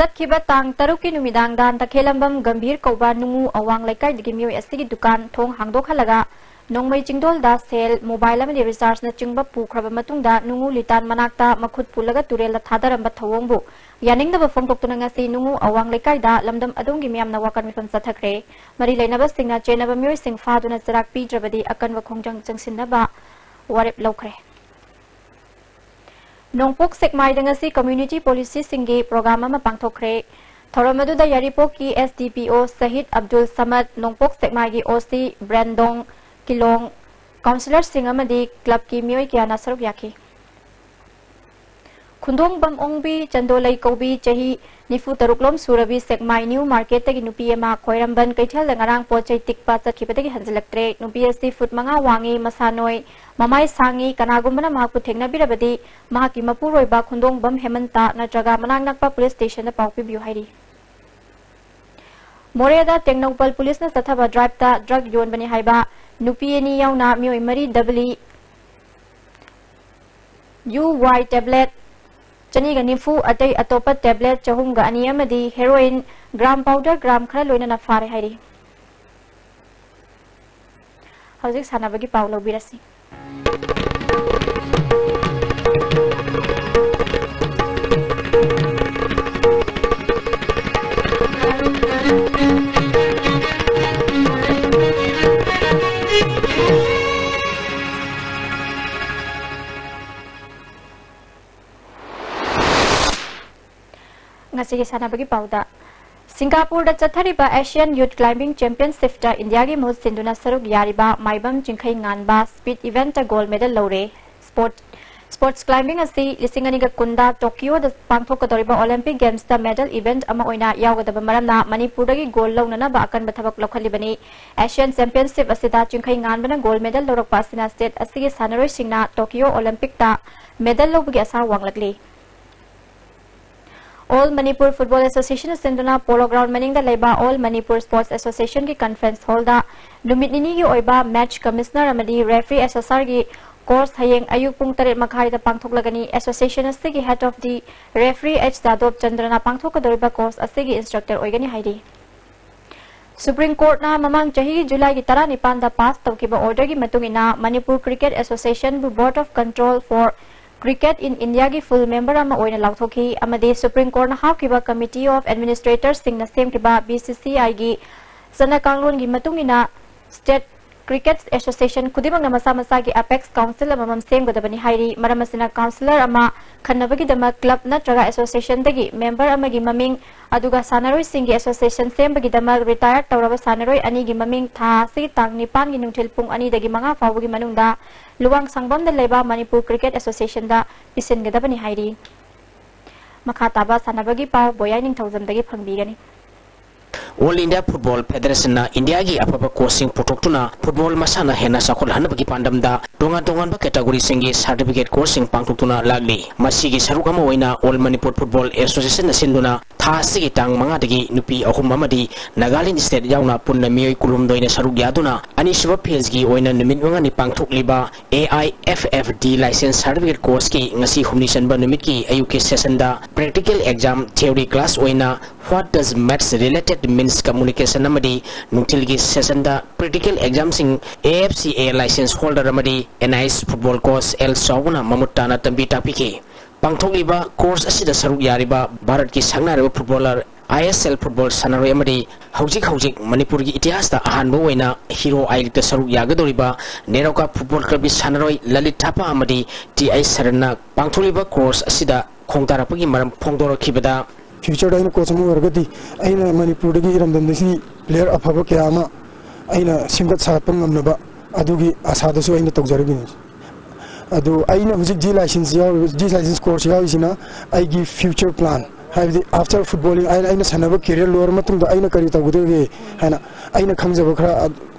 ꯆꯠꯈꯤꯕ ꯇꯥꯡ ꯇꯔꯨꯛꯀꯤ ꯅꯨꯃꯤꯗꯥꯡꯗ ꯇꯈꯦꯂꯝꯕꯝ ꯒꯝꯚꯤꯔ ꯀꯧꯕ ꯅꯨꯡꯉꯨ ꯑꯋꯥꯡ ꯂꯩꯀꯥꯏꯗꯒꯤ ꯃꯤꯑꯣꯏ ꯑꯁꯤꯒꯤ ꯗꯨꯀꯥꯟ ꯊꯣꯡ ꯍꯥꯡꯗꯣꯛꯍꯜꯂꯒ ꯅꯣꯡꯃꯩ ꯆꯤꯡꯗꯣꯜꯗ cell, mobile ꯑꯃꯗꯤ rechargeꯅꯆꯤꯡꯕ ꯄꯨꯈ꯭ꯔꯕ ꯃꯇꯨꯡꯗ ꯅꯨꯡꯉꯨ ꯂꯤꯇꯥꯟ ꯃꯅꯥꯛꯇ ꯃꯈꯨꯠ ꯄꯨꯜꯂꯒ ꯇꯨꯔꯦꯜꯗ ꯊꯥꯗꯔꯝꯕ ꯊꯧꯑꯣꯡꯕꯨ ꯌꯥꯅꯤꯡꯗꯕ ꯐꯣꯡꯗꯣꯛꯇꯨꯅ ꯉꯁꯤ ꯅꯨꯡꯉꯨ ꯑꯋꯥꯡ ꯂꯩꯀꯥꯏꯗ ꯂꯝꯗꯝ ꯑꯗꯣꯝꯒꯤ ꯃꯤꯌꯥꯝꯅ ꯋꯥꯀꯠ ꯃꯤꯐꯝ ꯆꯠꯊꯈ꯭ꯔꯦ꯫ ꯃꯔꯤ ꯂꯩꯅꯕꯁꯤꯡꯅ ꯆꯦꯟꯅꯕ ꯃꯤꯑꯣꯏꯁꯤꯡ ꯐꯥꯗꯨꯅ ꯆꯩꯔꯥꯛ ꯄꯤꯗ꯭ꯔꯕꯗꯤ ꯑꯀꯟꯕ ꯈꯣꯡꯖꯪ ꯆꯪꯁꯤꯟꯅꯕ ꯋꯥꯔꯦꯞ ꯂꯧꯈ꯭ꯔꯦ꯫ ꯅꯣꯡꯄꯣꯛ ꯁꯦꯛꯃꯥꯏꯗ ꯉꯁꯤ community policyꯁꯤꯡꯒꯤ program ꯑꯃ ꯄꯥꯡꯊꯣꯛꯈ꯭ꯔꯦ꯫ ꯊꯧꯔꯝ ꯑꯗꯨꯗ ꯌꯥꯏꯔꯤꯄꯣꯛꯀꯤ SDPO ꯁꯍꯤꯗ ꯑꯕꯗꯨꯜ ꯁꯃꯗ, ꯅꯣꯡꯄꯣꯛ ꯁꯦꯛꯃꯥꯏꯒꯤ OC ꯕ꯭ꯔꯦꯟꯗꯣꯡ ꯀꯤꯂꯣꯡ, councillorꯁꯤꯡ ꯑꯃꯗꯤ clubꯀꯤ ꯃꯤꯑꯣꯏ ꯀꯌꯥꯅ ꯁꯔꯨꯛ ꯌꯥꯈꯤ꯫ ꯈꯨꯟꯗꯣꯡꯕꯝ ꯑꯣꯡꯕꯤ ꯆꯟꯗꯣꯂꯩ ꯀꯧꯕꯤ, ꯆꯍꯤ ꯅꯤꯐꯨ ꯇꯔꯨꯛ ꯂꯣꯝ ꯁꯨꯔꯕꯤ, ꯁꯦꯛꯃꯥꯏ New Marketꯇꯒꯤ ꯅꯨꯄꯤ ꯑꯃ ꯈ꯭ꯋꯥꯏꯔꯝꯕꯟ ꯀꯩꯊꯦꯜꯗ ꯉꯔꯥꯡ ꯄꯣꯠ ꯆꯩ ꯇꯤꯛꯄ ꯆꯠꯈꯤꯕꯗꯒꯤ ꯍꯟꯖꯤꯜꯂꯛꯇ꯭ꯔꯦ꯫ ꯅꯨꯄꯤ ꯑꯁꯤ foot ꯃꯉꯥ ꯋꯥꯡꯉꯤ, ꯃꯁꯥ ꯅꯣꯏ, ꯃꯃꯥꯏ ꯁꯥꯡꯉꯤ꯫ ꯀꯅꯥꯒꯨꯝꯕꯅ ꯃꯍꯥꯛꯄꯨ ꯊꯦꯡꯅꯕꯤꯔꯕꯗꯤ ꯃꯍꯥꯛꯀꯤ ꯃꯄꯨꯔꯣꯏꯕ ꯈꯨꯟꯗꯣꯡꯕꯝ ꯍꯦꯃꯟꯇ ꯅꯠꯇ꯭ꯔꯒ ꯃꯅꯥꯛ ꯅꯛꯄ police stationꯗ ꯄꯥꯎ ꯄꯤꯕꯤꯌꯨ ꯍꯥꯏꯔꯤ꯫ ꯃꯣꯔꯦꯗ ꯇꯦꯡꯅꯧꯄꯜ policeꯅ ꯆꯠꯊꯕ driveꯇ drug ꯌꯣꯟꯕꯅꯤ ꯍꯥꯏꯕ ꯅꯨꯄꯤ ꯑꯅꯤ ꯌꯥꯎꯅ ꯃꯤꯑꯣꯏ ꯃꯔꯤ ꯗꯕꯂꯤ, UY tablet ꯆꯅꯤꯒ ꯅꯤꯐꯨ, ꯑꯇꯩ ꯑꯇꯣꯞꯄ tablet ꯆꯍꯨꯝꯒ ꯑꯅꯤ ꯑꯃꯗꯤ heroin gram powder gram ꯈꯔ ꯂꯣꯏꯅꯅ ꯐꯥꯔꯦ ꯍꯥꯏꯔꯤ꯫ ꯍꯧꯖꯤꯛ ꯁꯥꯟꯅꯕꯒꯤ ꯄꯥꯎ ꯂꯧꯕꯤꯔꯁꯤ꯫ ꯁꯤꯒꯤ ꯁꯥꯟꯅꯕꯒꯤ ꯄꯥꯎꯗ, ꯁꯤꯡꯒꯥꯄꯨꯔꯗ ꯆꯠꯊꯔꯤꯕ Asian Youth Climbing Championshipꯇ ꯏꯟꯗꯤꯌꯥꯒꯤ ꯃꯍꯨꯠ ꯁꯤꯟꯗꯨꯅ ꯁꯔꯨꯛ ꯌꯥꯔꯤꯕ ꯃꯥꯏꯕꯝ ꯆꯤꯡꯈꯩ ꯉꯥꯟꯕ speed eventꯇ gold medal ꯂꯧꯔꯦ꯫ Sport, sports climbing ꯑꯁꯤ ꯂꯤꯁꯤꯡ ꯑꯅꯤꯒ ꯀꯨꯟꯗ ꯇꯣꯀꯤꯌꯣꯗ ꯄꯥꯡꯊꯣꯛꯀꯗꯧꯔꯤꯕ Olympic Gamesꯇ medal event ꯑꯃ ꯑꯣꯏꯅ ꯌꯥꯎꯒꯗꯕ ꯃꯔꯝꯅ ꯃꯅꯤꯄꯨꯔꯗꯒꯤ gold ꯂꯧꯅꯅꯕ ꯑꯀꯟꯕ ꯊꯕꯛ ꯂꯧꯈꯠꯂꯤꯕꯅꯤ꯫ Asian Championship ꯑꯁꯤꯗ ꯆꯤꯡꯈꯩ ꯉꯥꯟꯕꯅ gold medal ꯂꯧꯔꯛꯄ ꯑꯁꯤꯅ state ꯑꯁꯤꯒꯤ ꯁꯥꯟꯅꯔꯣꯏꯁꯤꯡꯅ ꯇꯣꯀꯤꯌꯣ Olympicꯇ medal ꯂꯧꯕꯒꯤ ꯑꯁꯥ ꯋꯥꯡꯂꯛꯂꯤ꯫ All Manipur Football Association ꯁꯤꯟꯗꯨꯅ Polo Ground ꯃꯅꯤꯡꯗ ꯂꯩꯕ All Manipur Sports Associationꯒꯤ conference hallꯗ ꯅꯨꯃꯤꯠ ꯅꯤꯅꯤꯒꯤ ꯑꯣꯏꯕ match commissioner ꯑꯃꯗꯤ referee assessorꯒꯤ course ꯍꯌꯦꯡ ꯑꯌꯨꯛ ꯄꯨꯡ ꯇꯔꯦꯠ ꯃꯈꯥꯏꯗ ꯄꯥꯡꯊꯣꯛꯂꯒꯅꯤ꯫ Association ꯑꯁꯤꯒꯤ head of the referee H ꯖꯥꯗꯣꯕ ꯆꯟꯗ꯭ꯔꯅ ꯄꯥꯡꯊꯣꯛꯀꯗꯧꯔꯤꯕ course ꯑꯁꯤꯒꯤ instructor ꯑꯣꯏꯒꯅꯤ ꯍꯥꯏꯔꯤ꯫ Supreme Courtꯅ ꯃꯃꯥꯡ ꯆꯍꯤꯒꯤ ꯖꯨꯂꯥꯏꯒꯤ ꯇꯔꯥꯅꯤꯄꯥꯟꯗ pass ꯇꯧꯈꯤꯕ orderꯒꯤ ꯃꯇꯨꯡ ꯏꯟꯅ Manipur Cricket Associationꯕꯨ Board of Control for Cricket in Indiaꯒꯤ full member ꯑꯃ ꯑꯣꯏꯅ ꯂꯥꯎꯊꯣꯛꯈꯤ ꯑꯃꯗꯤ Supreme Courtꯅ ꯍꯥꯞꯈꯤꯕ Committee of Administratorsꯁꯤꯡꯅ ꯁꯦꯝꯈꯤꯕ BCCIꯒꯤ ꯆꯠꯅ ꯀꯥꯡꯂꯣꯟꯒꯤ ꯃꯇꯨꯡ ꯏꯟꯅ state cricket association ꯈꯨꯗꯤꯡꯃꯛꯅ ꯃꯁꯥ ꯃꯁꯥꯒꯤ apex council ꯑꯃꯃꯝ ꯁꯦꯝꯒꯗꯕꯅꯤ ꯍꯥꯏꯔꯤ꯫ ꯃꯔꯝ ꯑꯁꯤꯅ councillor ꯑꯃ ꯈꯟꯅꯕꯒꯤꯗꯃꯛ club ꯅꯠꯇ꯭ꯔꯒ associationꯗꯒꯤ member ꯑꯃꯒꯤ ꯃꯃꯤꯡ, ꯑꯗꯨꯒ ꯁꯥꯟꯅꯔꯣꯏꯁꯤꯡꯒꯤ association ꯁꯦꯝꯕꯒꯤꯗꯃꯛ retired ꯇꯧꯔꯕ ꯁꯥꯟꯅꯔꯣꯏ ꯑꯅꯤꯒꯤ ꯃꯃꯤꯡ ꯊꯥ ꯑꯁꯤꯒꯤ ꯇꯥꯡ ꯅꯤꯄꯥꯟꯒꯤ ꯅꯨꯡꯊꯤꯜ ꯄꯨꯡ ꯑꯅꯤꯗꯒꯤ ꯃꯉꯥ ꯐꯥꯎꯕꯒꯤ ꯃꯅꯨꯡꯗ ꯂꯨꯋꯥꯡꯁꯪꯕꯝꯗ ꯂꯩꯕ ꯃꯅꯤꯄꯨꯔ Cricket Associationꯗ ꯄꯤꯁꯤꯟꯒꯗꯕꯅꯤ ꯍꯥꯏꯔꯤ꯫ ꯃꯈꯥ ꯇꯥꯕ ꯁꯥꯟꯅꯕꯒꯤ ꯄꯥꯎ ꯕꯣꯌꯥꯏ ꯅꯤꯡꯊꯧꯖꯝꯗꯒꯤ ꯐꯪꯕꯤꯒꯅꯤ꯫ All India Football Federationꯅ ꯏꯟꯗꯤꯌꯥꯒꯤ ꯑꯐꯕ coachꯁꯤꯡ ꯄꯨꯊꯣꯛꯇꯨꯅ football ꯃꯁꯥꯟꯅ ꯍꯦꯟꯅ ꯆꯥꯎꯈꯠꯍꯟꯅꯕꯒꯤ ꯄꯥꯟꯗꯝꯗ ꯇꯣꯉꯥꯟ ꯇꯣꯉꯥꯟꯕ categoryꯁꯤꯡꯒꯤ certificate courseꯁꯤꯡ ꯄꯥꯡꯊꯣꯛꯇꯨꯅ ꯂꯥꯛꯂꯤ꯫ ꯃꯁꯤꯒꯤ ꯁꯔꯨꯛ ꯑꯃ ꯑꯣꯏꯅ All Manipur Football Associationꯅ ꯁꯤꯟꯗꯨꯅ ꯊꯥ ꯑꯁꯤꯒꯤ ꯇꯥꯡ ꯃꯉꯥꯗꯒꯤ ꯅꯨꯄꯤ ꯑꯍꯨꯝ ꯑꯃꯗꯤ Nagaland State ꯌꯥꯎꯅ ꯄꯨꯟꯅ ꯃꯤꯑꯣꯏ ꯀꯨꯟꯍꯨꯝꯗꯣꯏꯅ ꯁꯔꯨꯛ ꯌꯥꯗꯨꯅ ꯑꯅꯤꯁꯨꯕ phaseꯀꯤ ꯑꯣꯏꯅ ꯅꯨꯃꯤꯠ ꯃꯉꯥꯅꯤ ꯄꯥꯡꯊꯣꯛꯂꯤꯕ AIFFD license certificate courseꯀꯤ ꯉꯁꯤ ꯍꯨꯝꯅꯤ ꯆꯟꯕ ꯅꯨꯃꯤꯠꯀꯤ ꯑꯌꯨꯛꯀꯤ sessionꯗ practical exam, theory class ꯑꯣꯏꯅ What does maths related means communication ꯑꯃꯗꯤ ꯅꯨꯡꯊꯤꯜꯒꯤ sessionꯗ practical examꯁꯤꯡ AFCA license holder ꯑꯃꯗꯤ NIS football coach L ꯆꯥꯎꯕꯅ ꯃꯃꯨꯠ ꯇꯥꯅ ꯇꯝꯕꯤ ꯇꯥꯛꯄꯤꯈꯤ꯫ ꯄꯥꯡꯊꯣꯛꯂꯤꯕ course ꯑꯁꯤꯗ ꯁꯔꯨꯛ ꯌꯥꯔꯤꯕ ꯚꯥꯔꯠꯀꯤ ꯁꯛꯅꯥꯏꯔꯕ footballer, ISL football ꯁꯥꯟꯅꯔꯣꯏ ꯑꯃꯗꯤ ꯍꯧꯖꯤꯛ ꯍꯧꯖꯤꯛ ꯃꯅꯤꯄꯨꯔꯒꯤ ꯏꯇꯤꯍꯥꯁꯇ ꯑꯍꯥꯟꯕ ꯑꯣꯏꯅ Hero I Leagueꯇ ꯁꯔꯨꯛ ꯌꯥꯒꯗꯧꯔꯤꯕ ꯅꯦꯔꯣꯀꯥ football clubꯀꯤ ꯁꯥꯟꯅꯔꯣꯏ ꯂꯂꯤꯠ ꯊꯥꯄꯥ ꯑꯃꯗꯤ T I ꯁꯔꯟꯅ ꯄꯥꯡꯊꯣꯛꯂꯤꯕ course ꯑꯁꯤꯗ ꯈꯣꯡꯗꯥꯔꯛꯄꯒꯤ ꯃꯔꯝ ꯐꯣꯡꯗꯣꯔꯛꯈꯤꯕꯗ, Future-ꯗ ꯑꯩꯅ coach ꯑꯃ ꯑꯣꯏꯔꯒꯗꯤ ꯑꯩꯅ ꯃꯅꯤꯄꯨꯔꯗꯒꯤ, ꯏꯔꯝꯗꯝꯗꯒꯤ player ꯑꯐꯕ ꯀꯌꯥ ꯑꯃ ꯑꯩꯅ ꯁꯦꯝꯒꯠ ꯁꯥꯒꯠꯄ ꯉꯝꯅꯕ ꯑꯗꯨꯒꯤ ꯑꯁꯥꯗꯁꯨ ꯑꯩꯅ ꯇꯧꯖꯔꯤꯕꯅꯤ꯫ ꯑꯗꯨ ꯑꯩꯅ ꯍꯧꯖꯤꯛ D license ꯌꯥꯎꯔꯤꯕ, D license course ꯌꯥꯎꯔꯤꯁꯤꯅ ꯑꯩꯒꯤ future plan, ꯍꯥꯏꯕꯗꯤ after footballing ꯑꯩꯅ, ꯑꯩꯅ ꯁꯥꯟꯅꯕ career ꯂꯣꯏꯔ ꯃꯇꯨꯡꯗ ꯑꯩꯅ ꯀꯔꯤ ꯇꯧꯒꯗꯒꯦ ꯍꯥꯏꯅ ꯑꯩꯅ ꯈꯪꯖꯕ ꯈꯔ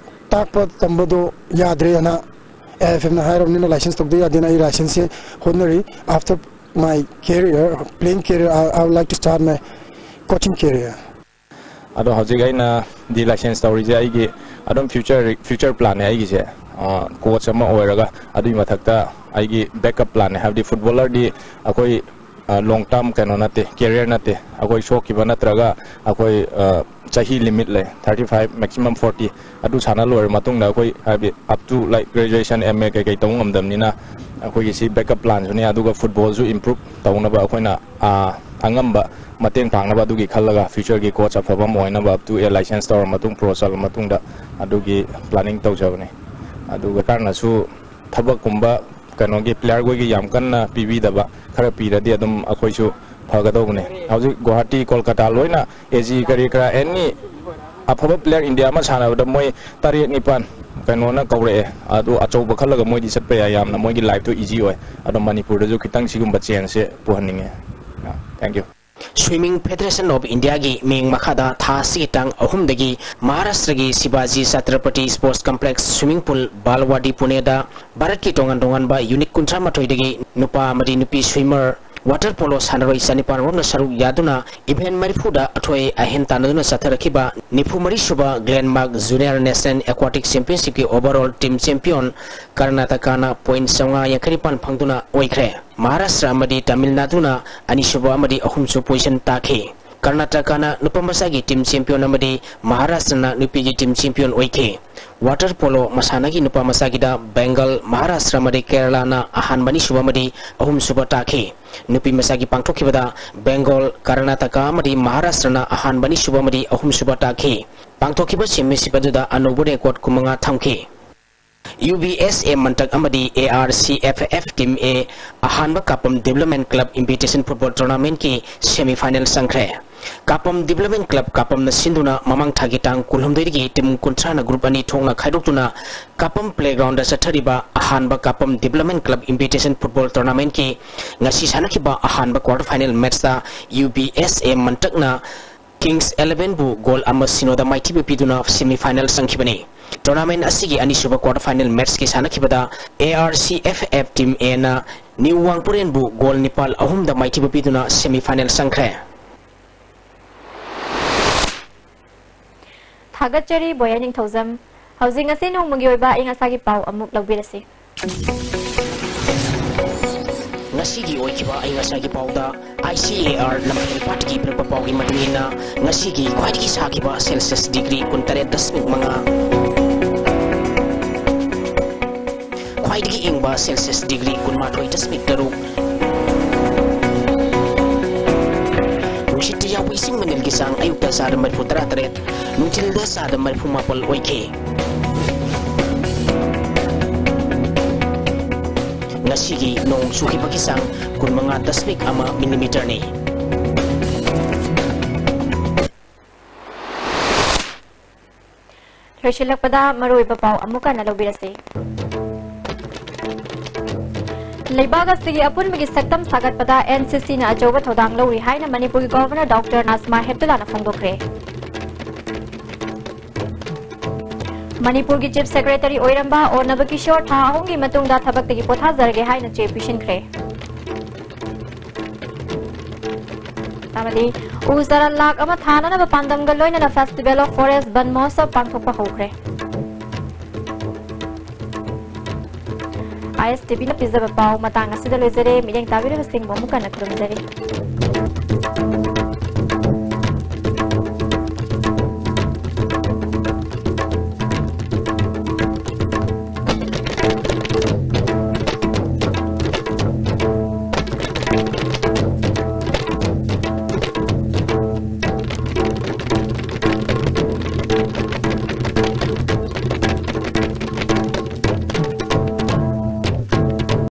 ꯇꯥꯛꯄ ꯇꯝꯕꯗꯣ ꯌꯥꯗ꯭ꯔꯦꯅ AIFF-ꯅ ꯍꯥꯏꯔꯕꯅꯤꯅ license ꯇꯧꯗ ꯌꯥꯗꯦꯅ ꯑꯩ license-ꯁꯦ ꯍꯣꯠꯅꯔꯤ꯫ After my career, playing career, I, I would like to start my coaching career. ꯑꯗꯣ ꯍꯧꯖꯤꯛ ꯑꯩꯅ D license ꯇꯧꯔꯤꯁꯦ ꯑꯩꯒꯤ ꯑꯗꯨꯝ future, future plan-ꯅꯦ ꯑꯩꯒꯤꯁꯦ꯫ ꯑ, coach ꯑꯃ ꯑꯣꯏꯔꯒ ꯑꯗꯨꯒꯤ ꯃꯊꯛꯇ ꯑꯩꯒꯤ backup plan-ꯅꯦ, ꯍꯥꯏꯕꯗꯤ footballer-ꯗꯤ ꯑꯩꯈꯣꯏ, ꯑ, long term ꯀꯩꯅꯣ ꯅꯠꯇꯦ, career ꯅꯠꯇꯦ꯫ ꯑꯩꯈꯣꯏ ꯁꯣꯛꯈꯤꯕ ꯅꯠꯇ꯭ꯔꯒ ꯑꯩꯈꯣꯏ, ꯑ, ꯆꯍꯤ limit ꯂꯩ, thirty five, maximum forty꯫ ꯑꯗꯨ ꯁꯥꯟꯅ ꯂꯣꯏꯔ ꯃꯇꯨꯡꯗ ꯑꯩꯈꯣꯏ, ꯍꯥꯏꯕꯗꯤ up to, like, graduation, MA ꯀꯩꯀꯩ ꯇꯧꯕ ꯉꯝꯗꯕꯅꯤꯅ ꯑꯩꯈꯣꯏꯒꯤ ꯁꯤ backup plan-ꯁꯨꯅꯤ꯫ ꯑꯗꯨꯒ football-ꯁꯨ improve ꯇꯧꯅꯕ ꯑꯩꯈꯣꯏꯅ, ꯑ, ꯑꯉꯝꯕ ꯃꯇꯦꯡ ꯄꯥꯡꯅꯕ ꯑꯗꯨꯒꯤ ꯈꯜꯂꯒ future-ꯒꯤ coach ꯑꯐꯕ ꯑꯃ ꯑꯣꯏꯅꯕ up to A license ꯇꯧꯔ ꯃꯇꯨꯡ, pro ꯆꯠꯂ ꯃꯇꯨꯡꯗ ꯑꯗꯨꯒꯤ planning ꯇꯧꯖꯕꯅꯤ꯫ ꯑꯗꯨꯒ ꯁꯔꯀꯥꯔꯅꯁꯨ ꯊꯕꯛꯀꯨꯝꯕ ꯀꯩꯅꯣꯒꯤ player ꯈꯣꯏꯒꯤ ꯌꯥꯝ ꯀꯟꯅ ꯄꯤꯕꯤꯗꯕ, ꯈꯔ ꯄꯤꯔꯗꯤ ꯑꯗꯨꯝ ꯑꯩꯈꯣꯏꯁꯨ ꯐꯒꯗꯧꯕꯅꯦ꯫ ꯍꯧꯖꯤꯛ ꯒꯨꯋꯥꯍꯥꯇꯤ, ꯀꯣꯜꯀꯇꯥ ꯂꯣꯏꯅ AG ꯀꯔꯤ ꯀꯔꯥ any ꯑꯐꯕ player India ꯑꯃ ꯁꯥꯟꯅꯕꯗ ꯃꯣꯏ ꯇꯔꯦꯠ ꯅꯤꯄꯥꯟ ꯀꯩꯅꯣꯅ ꯀꯧꯔꯛꯑꯦ꯫ ꯑꯗꯨ ꯑꯆꯧꯕ ꯈꯜꯂꯒ ꯃꯣꯏꯗꯤ ꯆꯠꯄ ꯌꯥꯏ, ꯌꯥꯝꯅ ꯃꯣꯏꯒꯤ life-ꯇꯣ easy ꯑꯣꯏ꯫ ꯑꯗꯣ ꯃꯅꯤꯄꯨꯔꯗꯁꯨ ꯈꯤꯇꯪ ꯁꯤꯒꯨꯝꯕ change-ꯁꯦ ꯄꯨꯍꯟꯅꯤꯡꯉꯦ꯫ Thank you꯫ Swimming Federation of India-ꯒꯤ ꯃꯤꯠꯌꯦꯡ ꯃꯈꯥꯗ ꯊꯥ ꯑꯁꯤꯒꯤ ꯇꯥꯡ ꯑꯍꯨꯝꯗꯒꯤ ꯃꯍꯥꯔꯥꯁꯇ꯭ꯔꯒꯤ ꯁꯤꯕꯥꯖꯤ Chhatrapati Sports Complex Swimming Pool, ꯕꯥꯜꯋꯥꯗꯤ, ꯄꯨꯅꯦꯗ ꯚꯥꯔꯠꯀꯤ ꯇꯣꯉꯥꯟ ꯇꯣꯉꯥꯟꯕ unit ꯀꯨꯟꯊ꯭ꯔꯥ ꯃꯥꯊꯣꯏꯗꯒꯤ ꯅꯨꯄꯥ ꯑꯃꯗꯤ ꯅꯨꯄꯤ swimmer, water polo ꯁꯥꯟꯅꯔꯣꯏ ꯆꯅꯤꯄꯥꯟ ꯔꯣꯝꯅ ꯁꯔꯨꯛ ꯌꯥꯗꯨꯅ event ꯃꯔꯤꯐꯨꯗ ꯑꯊꯣꯏ ꯑꯍꯦꯟ ꯇꯥꯟꯅꯗꯨꯅ ꯆꯠꯊꯔꯛꯈꯤꯕ ꯅꯤꯐꯨ ꯃꯔꯤ ꯁꯨꯕ Glenmark Junior National Aquatic Championship-ꯀꯤ overall team champion ꯀꯔꯅꯥꯇꯀꯥꯅ point ꯆꯥꯝꯃꯉꯥ ꯌꯥꯡꯈꯩ ꯅꯤꯄꯥꯟ ꯐꯪꯗꯨꯅ ꯑꯣꯏꯈ꯭ꯔꯦ꯫ ꯃꯍꯥꯔꯥꯁꯇ꯭ꯔ ꯑꯃꯗꯤ ꯇꯥꯃꯤꯜ ꯅꯥꯗꯨꯅ ꯑꯅꯤꯁꯨꯕ ꯑꯃꯗꯤ ꯑꯍꯨꯝꯁꯨ position ꯇꯥꯈꯤ꯫ ꯀꯔꯅꯥꯇꯀꯥꯅ ꯅꯨꯄꯥ ꯃꯆꯥꯒꯤ team champion ꯑꯃꯗꯤ ꯃꯍꯥꯔꯥꯁꯇ꯭ꯔꯅ ꯅꯨꯄꯤꯒꯤ team champion ꯑꯣꯏꯈꯤ꯫ Water polo ꯃꯁꯥꯟꯅꯒꯤ ꯅꯨꯄꯥ ꯃꯆꯥꯒꯤꯗ ꯕꯦꯡꯒꯜ, ꯃꯍꯥꯔꯥꯁꯇ꯭ꯔ ꯑꯃꯗꯤ ꯀꯦꯔꯂꯥꯅ ꯑꯍꯥꯟꯕ, ꯑꯅꯤꯁꯨꯕ ꯑꯃꯗꯤ ꯑꯍꯨꯝꯁꯨꯕ ꯇꯥꯈꯤ꯫ ꯅꯨꯄꯤ ꯃꯆꯥꯒꯤ ꯄꯥꯡꯊꯣꯛꯈꯤꯕꯗ ꯕꯦꯡꯒꯣꯜ, ꯀꯔꯅꯥꯇꯀꯥ ꯑꯃꯗꯤ ꯃꯍꯥꯔꯥꯁꯇ꯭ꯔꯅ ꯑꯍꯥꯟꯕ, ꯑꯅꯤꯁꯨꯕ ꯑꯃꯗꯤ ꯑꯍꯨꯝꯁꯨꯕ ꯇꯥꯈꯤ꯫ ꯄꯥꯡꯊꯣꯛꯈꯤꯕ championship ꯑꯗꯨꯗ ꯑꯅꯧꯕ record ꯀꯨꯟꯃꯉꯥ ꯊꯝꯈꯤ꯫ UBSA ꯃꯟꯇꯛ ꯑꯃꯗꯤ ARCFF Team A ꯑꯍꯥꯟꯕ ꯀꯥꯄꯝ Development Club Invitation Football Tournamentꯀꯤ semifinal ꯆꯪꯈ꯭ꯔꯦ꯫ ꯀꯥꯄꯝ Development Club ꯀꯥꯄꯝꯅ ꯁꯤꯟꯗꯨꯅ ꯃꯃꯥꯡ ꯊꯥꯒꯤ ꯇꯥꯡ ꯀꯨꯟꯍꯨꯝꯗꯣꯏꯗꯒꯤ team ꯀꯨꯟꯊ꯭ꯔꯥꯅ group ꯑꯅꯤ ꯊꯣꯛꯅ ꯈꯥꯏꯗꯣꯛꯇꯨꯅ ꯀꯥꯄꯝ playgroundꯗ ꯆꯠꯊꯔꯤꯕ ꯑꯍꯥꯟꯕ ꯀꯥꯄꯝ Development Club Invitation Football Tournamentꯀꯤ ꯉꯁꯤ ꯁꯥꯟꯅꯈꯤꯕ ꯑꯍꯥꯟꯕ quarter final matchꯇ UBSA ꯃꯟꯇꯛꯅ Kings Elevenꯕꯨ goal ꯑꯃ ꯁꯤꯅꯣꯗ ꯃꯥꯏꯊꯤꯕ ꯄꯤꯗꯨꯅ semifinal ꯆꯪꯈꯤꯕꯅꯤ꯫ Tournament ꯑꯁꯤꯒꯤ ꯑꯅꯤꯁꯨꯕ quarter final matchꯀꯤ ꯁꯥꯟꯅꯈꯤꯕꯗ ARCFF Team Aꯅ New ꯋꯥꯡꯄꯨꯔꯦꯟꯕꯨ goal ꯅꯤꯄꯥꯜ ꯑꯍꯨꯝꯗ ꯃꯥꯏꯊꯤꯕ ꯄꯤꯗꯨꯅ semifinal ꯆꯪꯈ꯭ꯔꯦ꯫ ꯊꯥꯒꯠꯆꯔꯤ ꯕꯣꯌꯥ ꯅꯤꯡꯊꯧꯖꯝ꯫ ꯍꯧꯖꯤꯛ ꯉꯁꯤ ꯅꯣꯡꯃꯒꯤ ꯑꯣꯏꯕ ꯑꯏꯪ ꯑꯁꯥꯒꯤ ꯄꯥꯎ ꯑꯃꯨꯛ ꯂꯧꯕꯤꯔꯁꯤ꯫ ꯉꯁꯤꯒꯤ ꯑꯣꯏꯈꯤꯕ ꯑꯏꯪ ꯑꯁꯥꯒꯤ ꯄꯥꯎꯗ ICAR ꯂꯝꯐꯦꯜ ꯄꯥꯠꯀꯤ ꯄꯤꯔꯛꯄ ꯄꯥꯎꯒꯤ ꯃꯇꯨꯡ ꯏꯟꯅ, ꯉꯁꯤꯒꯤ ꯈ꯭ꯋꯥꯏꯗꯒꯤ ꯁꯥꯈꯤꯕ Celsius degree ꯀꯨꯟꯇꯔꯦꯠ ꯗꯁꯃꯤꯛ ꯃꯉꯥ, ꯈ꯭ꯋꯥꯏꯗꯒꯤ ꯏꯪꯕ Celsius degree ꯀꯨꯟꯃꯥꯊꯣꯏ ꯗꯁꯃꯤꯛ ꯇꯔꯨꯛ, ꯅꯨꯡꯁꯤꯠꯇ ꯌꯥꯎꯕ ꯏꯁꯤꯡ ꯃꯅꯤꯜꯒꯤ ꯆꯥꯡ ꯑꯌꯨꯛꯇ ꯆꯥꯗ ꯃꯔꯤꯐꯨ ꯇꯔꯥ ꯇꯔꯦꯠ, ꯅꯨꯡꯊꯤꯜꯗ ꯆꯥꯗ ꯃꯔꯤꯐꯨ ꯃꯥꯄꯜ ꯑꯣꯏꯈꯤ꯫ ꯉꯁꯤꯒꯤ ꯅꯣꯡ ꯆꯨꯈꯤꯕꯒꯤ ꯆꯥꯡ ꯀꯨꯟꯃꯉꯥ ꯗꯁꯃꯤꯛ ꯑꯃ millimeterꯅꯤ꯫ ꯂꯣꯏꯁꯤꯜꯂꯛꯄꯗ ꯃꯔꯨꯑꯣꯏꯕ ꯄꯥꯎ ꯑꯃꯨꯛ ꯍꯟꯅ ꯂꯧꯕꯤꯔꯁꯤ꯫ ꯂꯩꯕꯥꯛ ꯑꯁꯤꯒꯤ ꯑꯄꯨꯟꯕꯒꯤ ꯁꯛꯇꯝ ꯁꯥꯒꯠꯄꯗ NCCꯅ ꯑꯆꯧꯕ ꯊꯧꯗꯥꯡ ꯂꯧꯔꯤ ꯍꯥꯏꯅ ꯃꯅꯤꯄꯨꯔꯒꯤ Governor Doctor ꯅꯥꯖꯃꯥ ꯍꯦꯞꯇꯨꯂꯥꯅ ꯐꯣꯡꯗꯣꯛꯈ꯭ꯔꯦ꯫ ꯃꯅꯤꯄꯨꯔꯒꯤ Chief Secretary ꯑꯣꯏꯔꯝꯕ ꯑꯣ ꯅꯕꯀꯤꯁꯣꯔ ꯊꯥ ꯑꯍꯨꯝꯒꯤ ꯃꯇꯨꯡꯗ ꯊꯕꯛꯇꯒꯤ ꯄꯣꯊꯥꯖꯔꯒꯦ ꯍꯥꯏꯅ ꯆꯦ ꯄꯤꯁꯤꯟꯈ꯭ꯔꯦ꯫ ꯑꯃꯗꯤ ꯎ ꯆꯥꯔꯥ ꯂꯥꯈ ꯑꯃ ꯊꯥꯅꯅꯕ ꯄꯥꯟꯗꯝꯒ ꯂꯣꯏꯅꯅ Festival of Forest ꯕꯟ ꯃꯍꯣꯠꯁꯕ ꯄꯥꯡꯊꯣꯛꯄ ꯍꯧꯈ꯭ꯔꯦ꯫ ISTVꯅ ꯄꯤꯖꯕ ꯄꯥꯎ ꯃꯇꯥꯡ ꯑꯁꯤꯗ ꯂꯣꯏꯖꯔꯦ꯫ ꯃꯤꯠꯌꯦꯡ ꯇꯥꯕꯤꯔꯤꯕꯁꯤꯡꯕꯨ ꯑꯃꯨꯛ ꯍꯟꯅ ꯈꯨꯔꯨꯝꯖꯔꯤ꯫